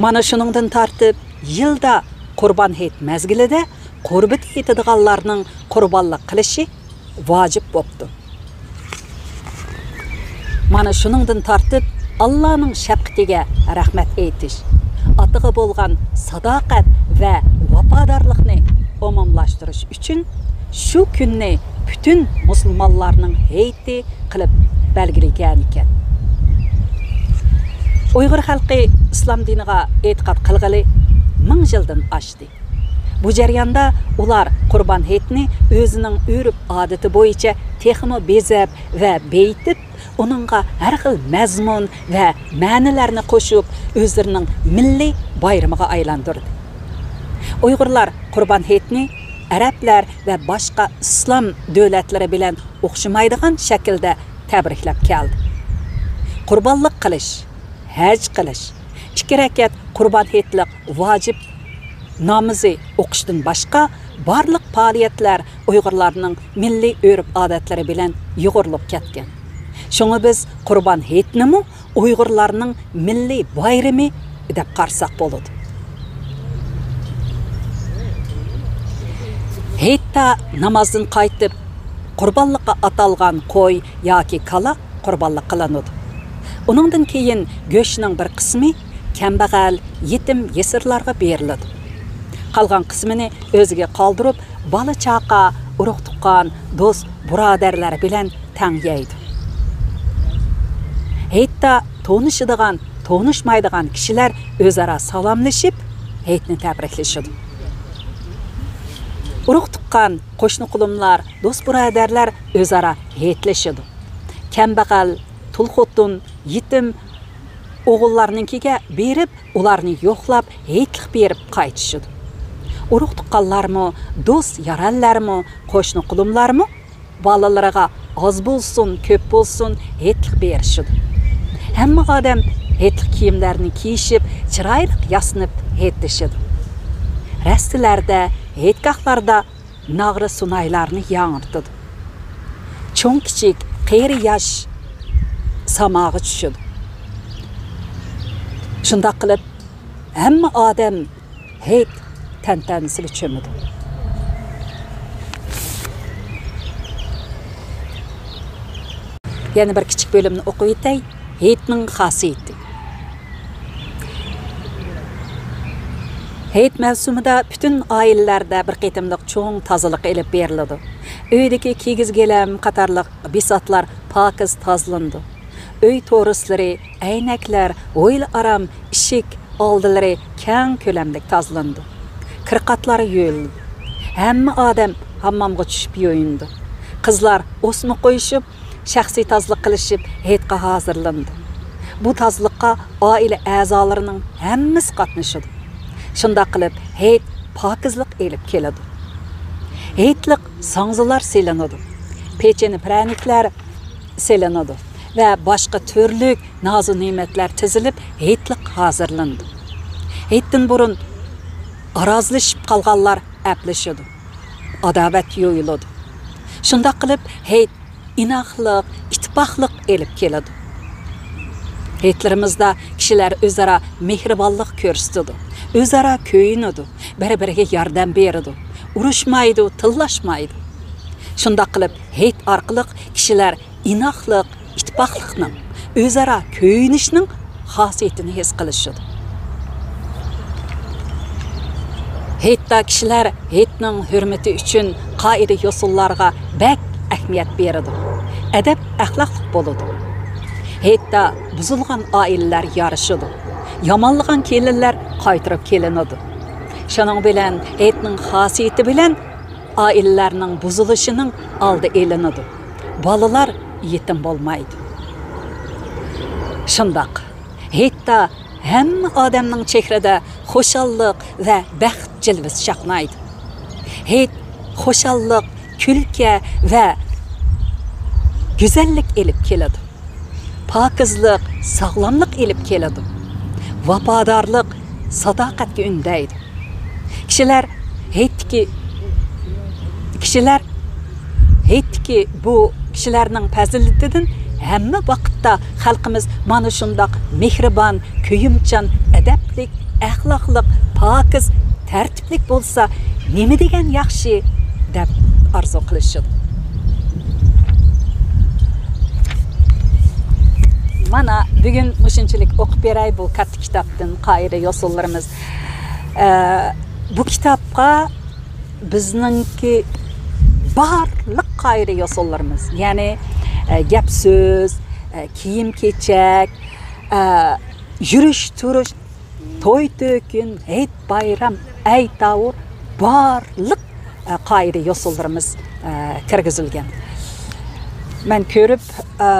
مانا شۇنىڭدىن تارتىپ يىلدا قۇربان ھېيت مەزگىلىدە قۇربىتى يېتىدىغانلارنىڭ قۇربانلىق قىلىشى ۋاجىپ بوپتۇ. مانا شۇنىڭدىن تارتىپ ئاللانىڭ شەپقىتىگە رەھمەت ئېيتىش، ئاتىغا بولغان ساداقەت ۋە ۋاپادارلىقنى ئومۇملاشتۇرۇش ئۈچۈن شۇ كۈننى پۈتۈن مۇسۇلمانلارنىڭ ھېيتى قىلىپ بەلگىلىگەنىكەن. ئۇيغۇر خەلقى ئىسلام دىنىغا ئېتىقاد قىلغىلى مىڭ يىلدىن ئاشتى. بۇ جەرياندا ئۇلار قۇربان ھېيتنى ئۆزىنىڭ ئۆرپ-ئادىتى بويىچە تېخىمۇ بېزەپ ۋە بېيىتىپ، ئۇنىڭغا ھەر خىل مەزمۇن ۋە مەنىلەرنى قوشۇپ، ئۆزلىرىنىڭ مىللىي بايرىمىغا ئايلاندۇردى. ئۇيغۇرلار قۇربان ھېيتنى ئەرەبلەر ۋە باشقا ئىسلام دۆلەتلىرى بىلەن ئوخشىمايدىغان شەكىلدە تەبرىكلەپ كەلدى. قۇربانلىق قىلىش، ھەج قىلىش، ئىككى رەكەت قۇربان ھېيتلىق ۋاجىپ نامىزى ئوقۇشتىن باشقا، بارلىق پائالىيەتلەر ئۇيغۇرلارنىڭ مىللىي ئۆرپ-ئادەتلىرى بىلەن يۇغۇرۇلۇپ كەتكەن. شۇڭا بىز قۇربان ھېيتنىمۇ ئۇيغۇرلارنىڭ مىللىي بايرىمى دەپ قارىساق بولىدۇ. ھېيتتا نامازدىن قايتىپ، قۇربانلىققا ئاتالغان قوي ياكى كالا قۇربانلىق قىلىنىدۇ. ئۇنىڭدىن كېيىن گۆشنىڭ بىر قىسمى كەمبەغەل، يېتىم، يېسىرلارغا بېرىلىدۇ. قالغان قىسمىنى ئۆزىگە قالدۇرۇپ، بالا-چاقا، ئۇرۇق-تۇغقان، دوست-بۇرادەرلەر بىلەن تەڭ يەيدۇ. ھېيتتا تونۇشىدىغان، تونۇشمايدىغان كىشىلەر ئۆزئارا سالاملىشىپ، ھېيتنى تەبرىكلىشىدۇ. ئۇرۇق-تۇغقان، قوشنا-قولۇملار، دوست-بۇرادەرلەر ئۆزئارا ھېيتلىشىدۇ. كەمبەغەل، تۇل خوتۇن، يېتىم ئوغۇللارنىڭكىگە بېرىپ، ئۇلارنى يوقلاپ، ھېيتلىق بېرىپ قايتىشىدۇ. ئۇرۇق-تۇغقانلارمۇ، دوست-يارەنلەرمۇ، قوشنا-قولۇملارمۇ بالىلىرىغا ئاز بولسۇن، كۆپ بولسۇن، ھېيتلىق بېرىشىدۇ. ھەممە ئادەم ھېيتلىق كىيىملەرنى كىيىشىپ، چىرايلىق ياسىنىپ ھېيتلىشىدۇ. رەستىلەردە، ھېيتگاھلاردا ناغرا-سۇنايلارنى ياڭرىتىدۇ. چوڭ-كىچىك، قېرى-ياش ساماغا چۈشىدۇ. شۇنداق قىلىپ، ھەممە ئادەم ھېيت تەنتەنىسىگە چۆمىدۇ. يەنە بىر كىچىك بۆلۈمنى ئوقۇپ ئۆتەي. ھېيتنىڭ خاسىيىتى. ھېيت مەۋسۇمىدا پۈتۈن ئائىلىلەردە بىر قېتىملىق چوڭ تازىلىق ئېلىپ بېرىلىدۇ. ئۆيدىكى كىگىز-گىلەم قاتارلىق بىساتلار پاكىز تازىلىنىدۇ. ئۆي تورۇسلىرى، ئەينەكلەر، ھويلا-ئارام، ئىشىك ئالدىلىرى كەڭ كۆلەملىك تازىلىنىدۇ. كىرقاتلار يۇيۇلىدۇ. ھەممە ئادەم ھاممامغا چۈشۈپ يۇيۇنىدۇ. قىزلار ئوسما قويۇشۇپ، شەخسىي تازىلىق قىلىشىپ، ھېيتقا ھازىرلىنىدۇ. بۇ تازىلىققا ئائىلە ئەزالىرىنىڭ ھەممىسى قاتنىشىدۇ. شۇنداق قىلىپ، ھېيت پاكىزلىق ئېلىپ كېلىدۇ. ھېيتلىق ساڭزىلار سېلىنىدۇ، پېچىنە پىرەنىكلەر سېلىنىدۇ ۋە باشقا تۈرلۈك نازۇ نېمەتلەر تىزىلىپ، ھېيتلىق ھازىرلىنىدۇ. ھېيتتىن بۇرۇن ئارازلىشىپ قالغانلار ئەپلىشىدۇ، ئاداۋەت يويۇلىدۇ. شۇنداق قىلىپ، ھېيت ئىناقلىق، ئىتتىپاقلىق ئېلىپ كېلىدۇ. ھېيتلىرىمىزدا كىشىلەر ئۆزئارا مېھرىبانلىق كۆرسىتىدۇ، ئۆزئارا كۆيۈنىدۇ، بىر-بىرىگە ياردەم بېرىدۇ، ئۇرۇشمايدۇ، تىللاشمايدۇ. شۇنداق قىلىپ، ھېيت ئارقىلىق كىشىلەر ئىناقلىق، ئىتتىپاقلىقنىڭ، ئۆزئارا كۆيۈنۈشنىڭ خاسىيىتىنى ھېس قىلىشىدۇ. ھېيتتا كىشىلەر ھېيتنىڭ ھۆرمىتى ئۈچۈن قائىدە-يوسۇنلارغا بەك ئەھمىيەت بېرىدۇ، ئەدەپ-ئەخلاقلىق بولىدۇ. ھېيتتا بۇزۇلغان ئائىلىلەر يارىشىدۇ، يامانلىغان كېلىنلەر قايتۇرۇپ كېلىنىدۇ. شۇنىڭ بىلەن ھېيتنىڭ خاسىيىتى بىلەن ئائىلىلەرنىڭ بۇزۇلۇشىنىڭ ئالدى ئېلىنىدۇ. بالىلار يېتىم بولمايدۇ. شۇنداق، ھېيتتا ھەممە ئادەمنىڭ چېھرىدە خۇشاللىق ۋە بەخت جىلۋىسى چاقنايدۇ. ھېيت خۇشاللىق، كۈلكە ۋە گۈزەللىك ئېلىپ كېلىدۇ. پاكىزلىق ساغلاملىق ئېلىپ كېلىدۇ. ۋاپادارلىق ساداقەتكە ئۈندەيدۇ. كىشىلەر ھېيتتىكى، كىشىلەر ھېيتتىكى بۇ كىشىلەرنىڭ پەزىلىتىدىن ھەممە ۋاقىتتا خەلقىمىز مانا شۇنداق مېھرىبان، كۆيۈمچان، ئەدەپلىك، ئەخلاقلىق، پاكىز، تەرتىپلىك بولسا نېمە دېگەن ياخشى دەپ ئارزۇ قىلىشىدۇ. مانا بۈگۈن مۇشۇنچىلىك ئوقۇپ بېرەي بۇ كاتتا كىتابتىن، قائىدە يوسۇنلىرىمىز. ئە، بۇ كىتابقا بىزنىڭكى بارلىق قائىدە يوسۇنلىرىمىز، يەنى، ئە، گەپ سۆز، ئە، كىيىم كېچەك، ئە، يۈرۈش تۇرۇش، توي تۆكۈن، ھېيت بايرام، ئەيتاۋۇر، بارلىق، ئە، قائىدە يوسۇنلىرىمىز، ئە، كىرگۈزۈلگەن. مەن كۆرۈپ، ئە،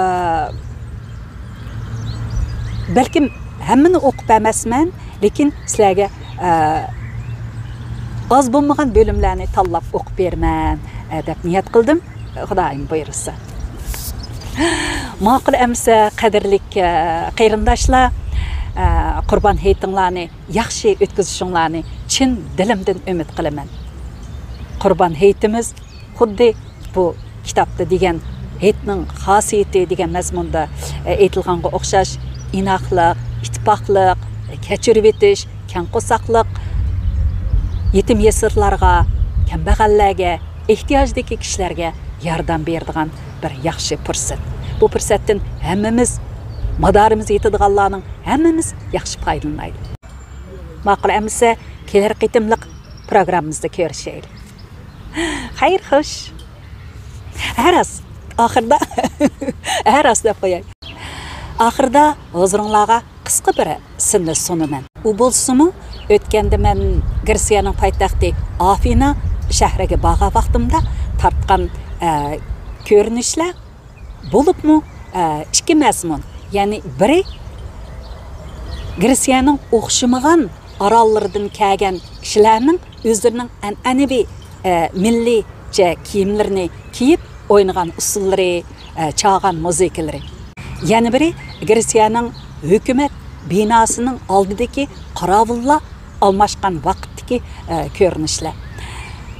بەلكىم ھەممىنى ئوقۇپ ئەمەسمەن، لېكىن سىلەرگە، ئە، ئاز بولمىغان بۆلۈملەرنى تاللاپ ئوقۇپ بېرىمەن، ئە، دەپ نىيەت قىلدىم. خۇدايىم بۇيرۇسا. ماقۇل ئەمىسە، قەدىرلىك، ئە، قېرىنداشلار، ئە، قۇربان ھېيتىڭلارنى ياخشى ئۆتكۈزۈشۈڭلارنى چىن دىلىمدىن ئۈمىد قىلىمەن. قۇربان ھېيتىمىز خۇددى بۇ كىتابتا دېگەن ھېيتنىڭ خاسىيىتى دېگەن مەزمۇندا، ئە، ئېيتىلغانغا ئوخشاش، ئىناقلىق، ئىتتىپاقلىق، كەچۈرۈۋېتىش، كەڭ قورساقلىق، يېتىم يېسىرلارغا، كەمبەغەللەرگە، ئېھتىياجدىكى كىشىلەرگە ياردەم بېرىدىغان بىر ياخشى پۇرسەت. بۇ پۇرسەتتىن ھەممىمىز، مادارىمىز يېتىدىغانلارنىڭ ھەممىمىز ياخشى پايدىلىنايلى. ماقۇل ئەمىسە، كېلەر قېتىملىق پروگراممىمىزدا كۆرۈشەيلى. خەير، خوش. ھە راست، ئاخىردا، ھە راست دەپ قوياي. ئاخىردا ھۇزۇرۇڭلارغا قىسقا بىر سىننى سۇنىمەن. ئۇ بولسىمۇ، ئۆتكەندە مەن گرېتسىيەنىڭ پايتەختى ئافىنا شەھىرىگە بارغان ۋاقتىمدا تارتقان، ئە، كۆرۈنۈشلەر، بولۇپمۇ، ئە، ئىككى مەزمۇن، يەنى بىرى گرېتسىيەنىڭ ئوخشىمىغان ئاراللىرىدىن كەلگەن كىشىلەرنىڭ ئۆزلىرىنىڭ ئەنئەنىۋى، ئە، مىللىيچە كىيىملىرىنى كىيىپ ئوينىغان ئۇسسۇللىرى، ئە، چالغان مۇزىكىلىرى. يەنە بىرى گرېتسىيەنىڭ ھۆكۈمەت بىناسىنىڭ ئالدىدىكى قاراۋۇللار ئالماشقان ۋاقىتتىكى، ئە، كۆرۈنۈشلەر.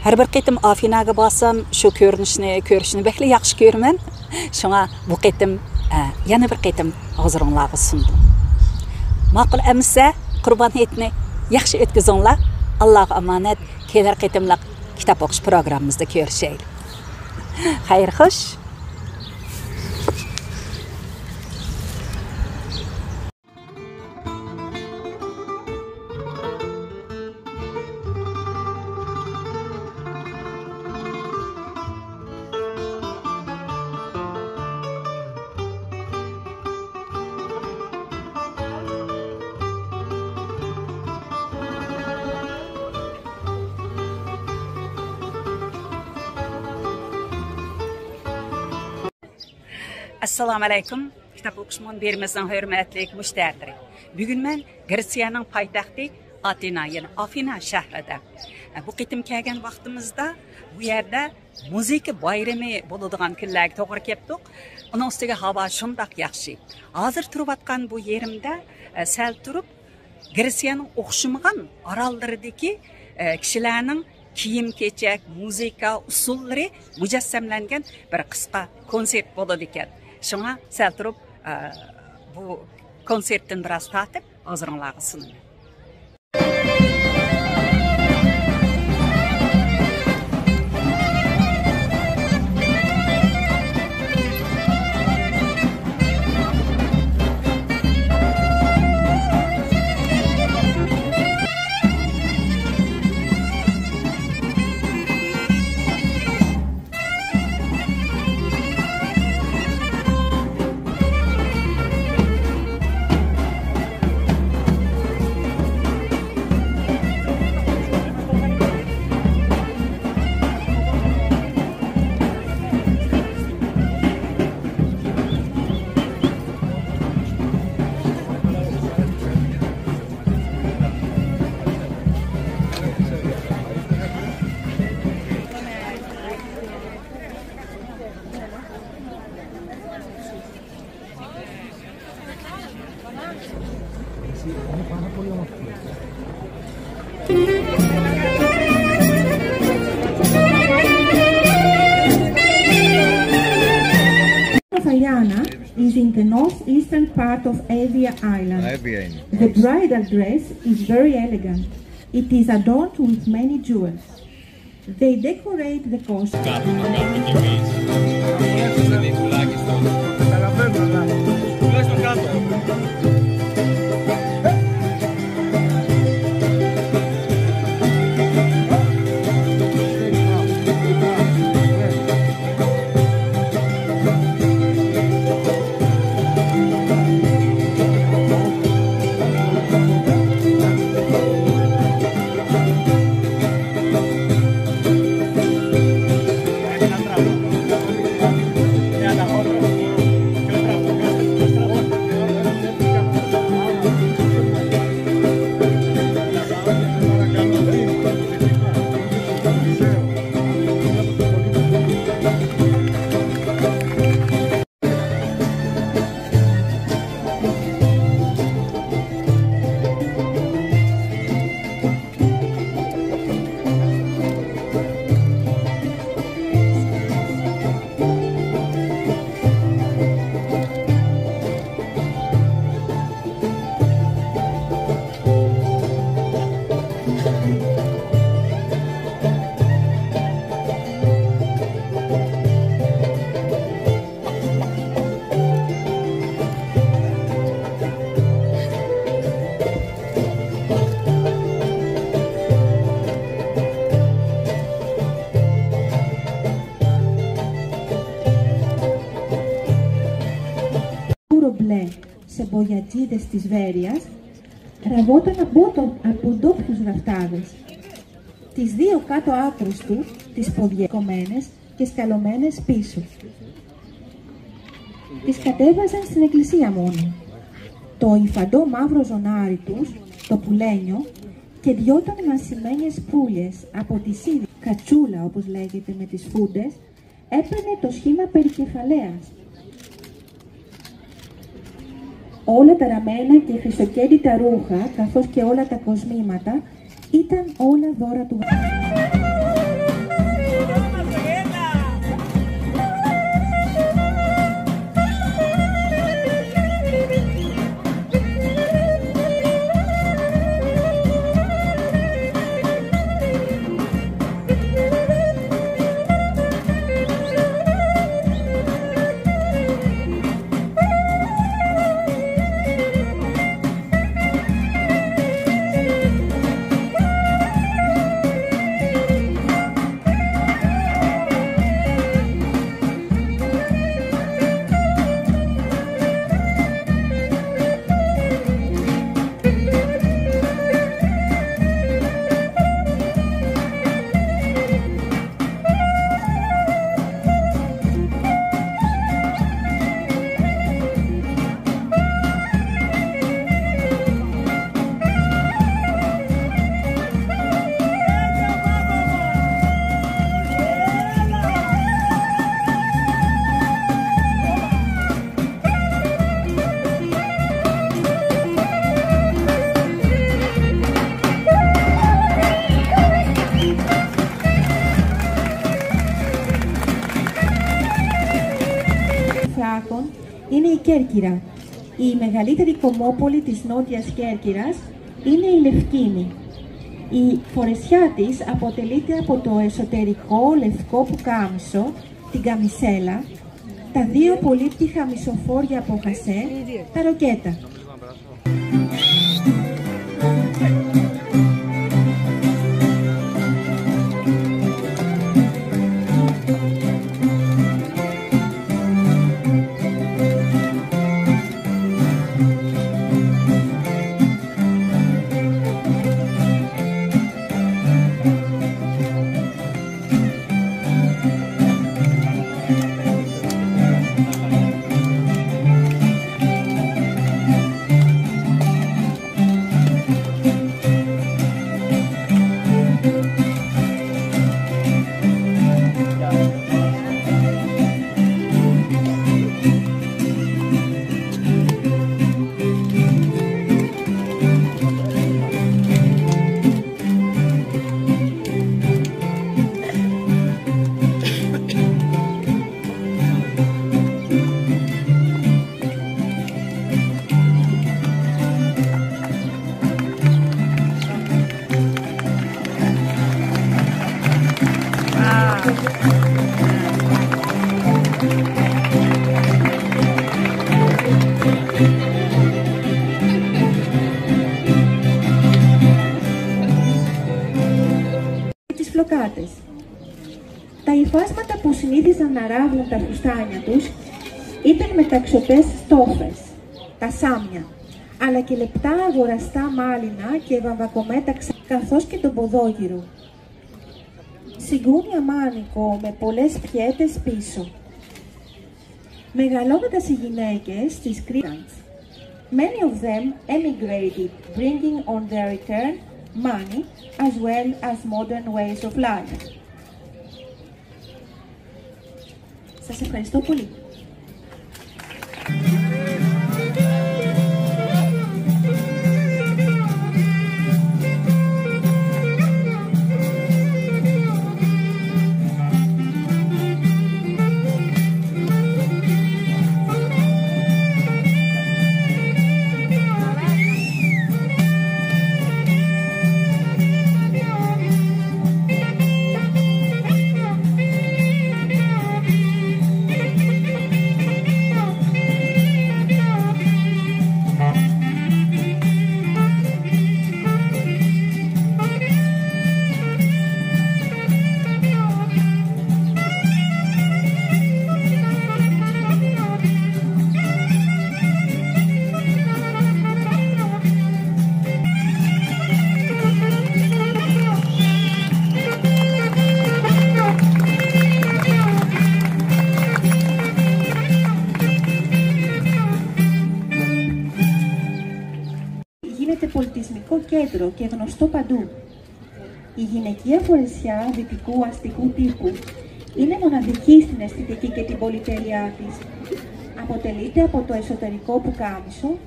ھەر بىر قېتىم ئافىناگە بارسام، شۇ كۆرۈنۈشنى كۆرۈشنى بەكلا ياخشى كۆرىمەن. شۇڭا بۇ قېتىم، ئە، يەنە بىر قېتىم ھۇزۇرۇڭلارغا سۇندۇم. ماقۇل ئەمىسە، قۇربان ھېيتنى ياخشى ئۆتكۈزۈڭلار. ئاللاغا ئامانەت. كېلەر قېتىملىق كىتاب ئوقۇش پروگراممىمىزدا كۆرۈشەيلى. خەير خوش. ئەسسالامۇ ئەلەيكۇم. كىتاب ئوقۇش مۇنبىرىمىزنىڭ ھۆرمەتلىك مۇشتەرىلىرى، بۈگۈن مەن گرېتسىيەنىڭ پايتەختى ئاتېنا، يەنى ئافىنا شەھىرىدە. بۇ قېتىم كەلگەن ۋاقتىمىزدا بۇ يەردە مۇزىكا بايرىمى بولىدىغان كۈنلەرگە توغرا كەپتۇق. ئۇنىڭ ئۈستىگە ھاۋا شۇنداق ياخشى. ھازىر تۇرۇۋاتقان بۇ يېرىمدە، ئە، سەل تۇرۇپ، گرېتسىيەنىڭ ئوخشىمىغان ئاراللىرىدىكى، ئە، كىشىلەرنىڭ كىيىم-كېچەك، مۇزىكا ئۇسسۇللىرى مۇجەسسەملەنگەن بىر قىسقا كونسېرت بولىدىكەن. شۇڭا سەل تۇرۇپ، ئە، بۇ كونسېرتتىن بىراز تارتىپ، ھازىرىڭلارغا سۇنىمەن. Faiana is in the northeastern part of Evia Island. Evia Island. The bridal dress is very elegant. It is adorned with many jewels. They decorate the coast. Κούρο μπλε σε μπογιατζίδες της Βέρειας, ραβόταν από ντο-, από ντόπιους ραφτάδες. Τις δύο κάτω άκρες του, τις ποδιές κομμένες και σκαλωμένες πίσω. Τις κατέβαζαν στην εκκλησία μόνο. Το υφαντό μαύρο ζωνάρι τους, το πουλένιο, κεντιόταν μασημένιες πουλιές από τις ίδιες, κατσούλα όπως λέγεται με τις φούντες, έπαιρνε το σχήμα περικεφαλαίας. Όλα τα ραμμένα και χρυσοκέντητα ρούχα, καθώς και όλα τα κοσμήματα, ήταν όλα δώρα του Κέρκυρα. Η μεγαλύτερη κωμόπολη της Νότιας Κέρκυρας είναι η Λευκήνη. Η φορεσιά της αποτελείται από το εσωτερικό λευκό πουκάμισο, την καμισέλα, τα δύο πολύπτυχα μισοφόρια από χασέ, τα ροκέτα. Τις φλοκάτες. Τα υφάσματα που συνήθιζαν να ράβουν τα φουστάνια τους ήταν με ταξωτές στόφες, τα σάμια, αλλά και λεπτά αγοραστά μάλινα και βαμβακομέταξα, καθώς και τον ποδόγυρο. Σιγούνια μάνικο με πολλές πιέτες πίσω. Μεγαλώνοντας οι γυναίκες στις Κρήτας, many of them emigrated, bringing on their return money as well as modern ways of life. Σας ευχαριστώ πολύ. Γίνεται πολιτισμικό κέντρο και γνωστό παντού. Η γυναικεία φορεσιά δυτικού αστικού τύπου είναι μοναδική στην αισθητική και την πολυτέλειά της. Αποτελείται από το εσωτερικό πουκάμισο,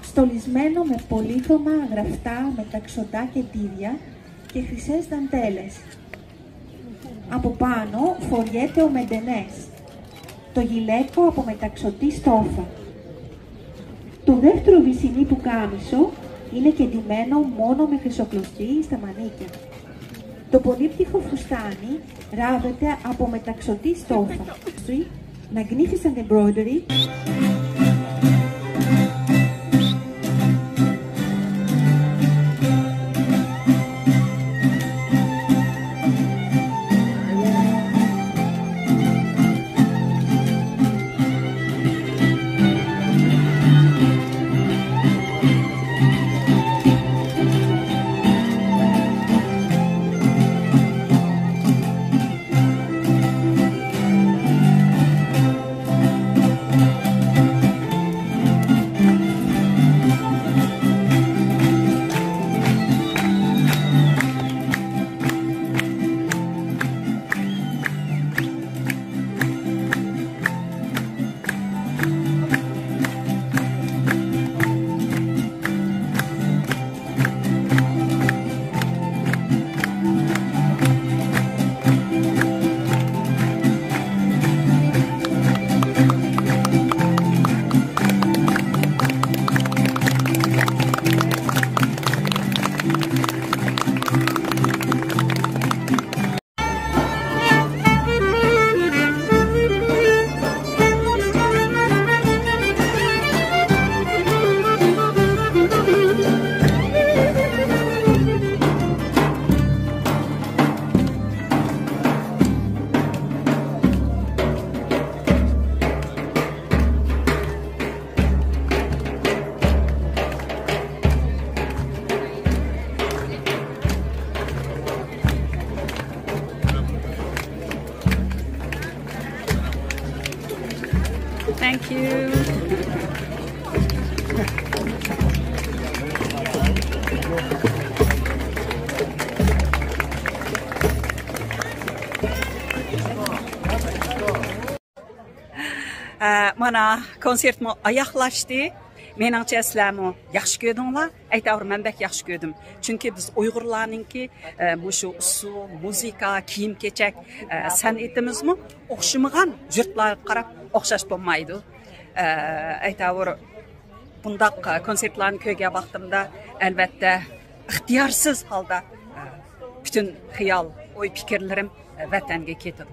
στολισμένο με πολύχρωμα γραφτά με ταξωτά κεντήρια και χρυσές δαντέλες. Από πάνω φοριέται ο μεντενές, το γυλαίκο από μεταξωτή στόφα. Το δεύτερο βυσσινή πουκάμισο είναι κεντυμένο μόνο με χρυσοκλωστή στα μανίκια. Το πολύπτυχο φουστάνι ράβεται από μεταξωτή στόφα. Magnificent embroidery. مانا، كونسېرتمۇ ئاياغلاشتى. مېنىڭچە، سىلەرمۇ ياخشى كۆردۈڭلار. ئەيتاۋۇر، مەن بەك ياخشى كۆردۈم. چۈنكى بىز ئۇيغۇرلارنىڭكى، ئە، مۇشۇ ئۇسسۇل، مۇزىكا، كىيىم-كېچەك، ئە، سەنئىتىمىزمۇ ئوخشىمىغان يۇرتلارغا قاراپ ئوخشاش بولمايدۇ. ئە، ئەيتاۋۇر، بۇنداق، ئە، كونسېرتلارنى كۆرگەن ۋاقتىمدا، ئەلۋەتتە، ئىختىيارسىز ھالدا، ئە، پۈتۈن خىيال، ئوي-پىكىرلىرىم، ئە، ۋەتەنگە كېتىدۇ.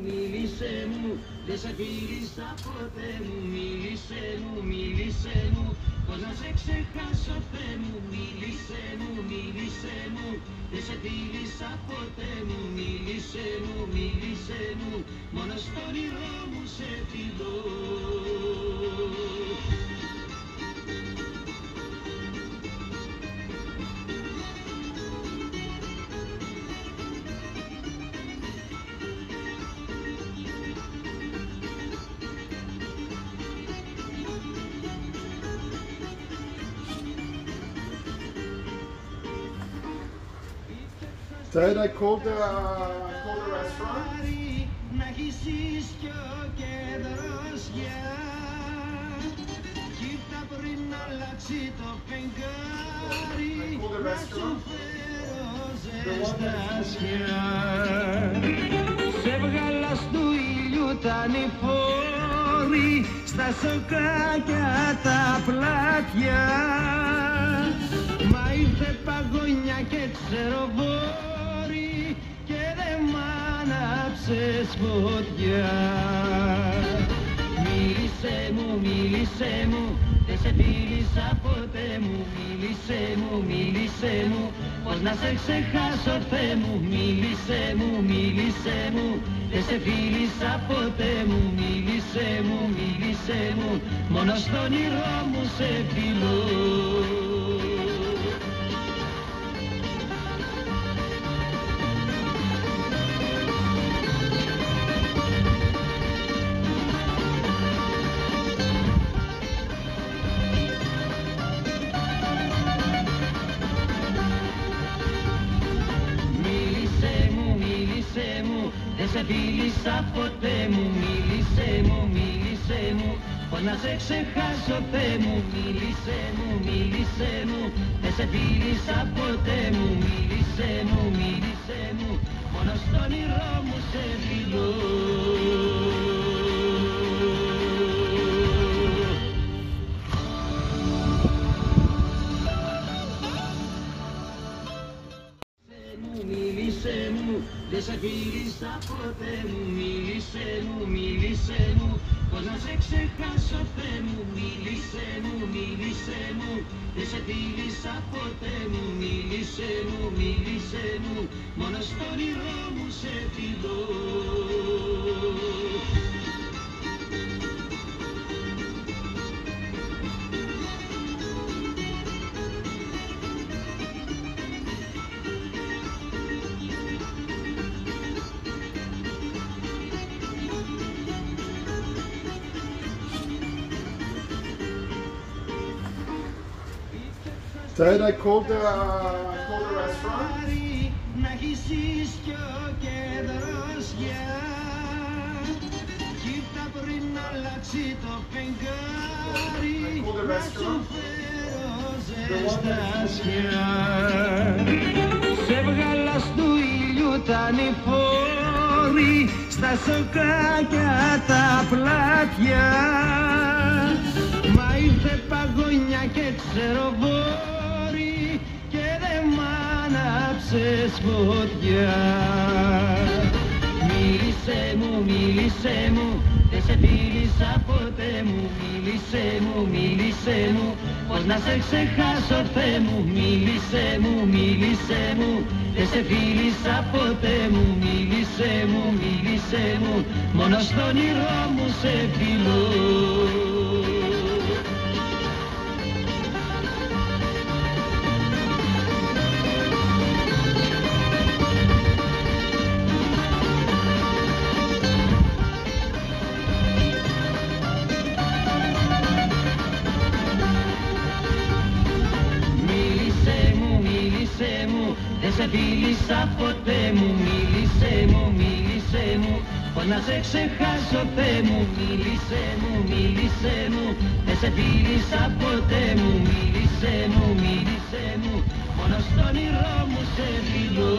Μίλησέ μου, δεν σε φίλησα ποτέ μου. Μίλησέ μου, μίλησέ μου, πώς να σε ξεχάσω, Θεέ μου. Μίλησέ μου, μίλησέ μου, δεν σε φίλησα ποτέ μου. Μίλησέ μου, μίλησέ μου, μόνο στο όνειρό μου σε φιλώ. Dad, I called the, uh, called the restaurant. Να έχεις ίσιο και δροσιά. Κι ήρθα πριν να αλλάξει το φεγγάρι. I called the restaurant. They want that. Ζεστασιά. Σε έβγαλα στου ήλιου τα νηφόρη, στα σοκάκια τα πλατιά. Μα ήρθε παγωνιά και ξεροβόρη και δεν μ' άναψες φωτιά. Μίλησέ μου, μίλησέ μου, δεν σε φίλησα ποτέ μου. Μίλησέ μου, μίλησέ μου, πώς να σε ξεχάσω, Θεέ μου. Μίλησέ μου, μίλησέ μου, δεν σε φίλησα ποτέ μου. Μίλησέ μου, μίλησέ μου, μόνο στο όνειρό μου σε φιλώ. Μίλησέ μου, μίλησέ μου, δεν σε φίλησα ποτέ μου. Μίλησέ μου, μίλησέ μου, πώς να σε ξεχάσω, Θεέ μου. Μίλησέ μου, μίλησέ μου, δεν σε φίλησα ποτέ μου. Μίλησέ μου, μίλησέ μου, μόνο στο όνειρό μου σε φιλώ. Μίλησέ μου, δεν σε φίλησα ποτέ μου. Μίλησέ μου, μίλησέ μου, Πώς να σε ξεχάσω, Θεέ μου, μίλησέ μου, μίλησέ μου. Δεν σε φίλησα ποτέ μου, μίλησέ μου, μίλησέ μου. Μόνο στο όνειρό μου σε φιλώ. Dad, I called the, uh, I called the restaurant. Να χύσεις κι ο κέντρος για. Κοίτα πριν αλλάξει το φεγγάρι. I called the restaurant. Ζεστασιά. Σε έβγαλα στου ήλιου τα νηφόρη, στα σοκάκια τα πλάτια. Μα ήρθε παγωνιά και ξεροβόρη και δεν μ' άναψες φωτιά. Μίλησέ μου, μίλησέ μου, δεν σε φίλησα ποτέ μου. Μίλησέ μου, μίλησέ μου, πώς να σε ξεχάσω, Θεέ μου. Μίλησέ μου, μίλησέ μου, δεν σε φίλησα ποτέ μου. Μίλησέ μου, μίλησέ μου, μόνο στο όνειρό μου σε φιλώ. Μίλησέ μου, μίλησέ μου, δεν σε φίλησα ποτέ μου. Μίλησέ μου, μίλησέ μου, πώς να σε ξεχάσω, Θεέ μου. Μίλησέ μου, μίλησέ μου, δεν σε φίλησα ποτέ μου. Μίλησέ μου, μίλησέ μου, μόνο στο όνειρό μου σε φιλώ.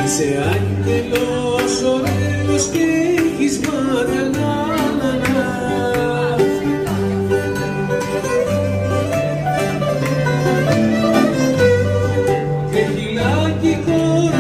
Είσαι άγγελος, ωραίος και έχεις μάτια, να, να, να. Έχει λάκι χώρα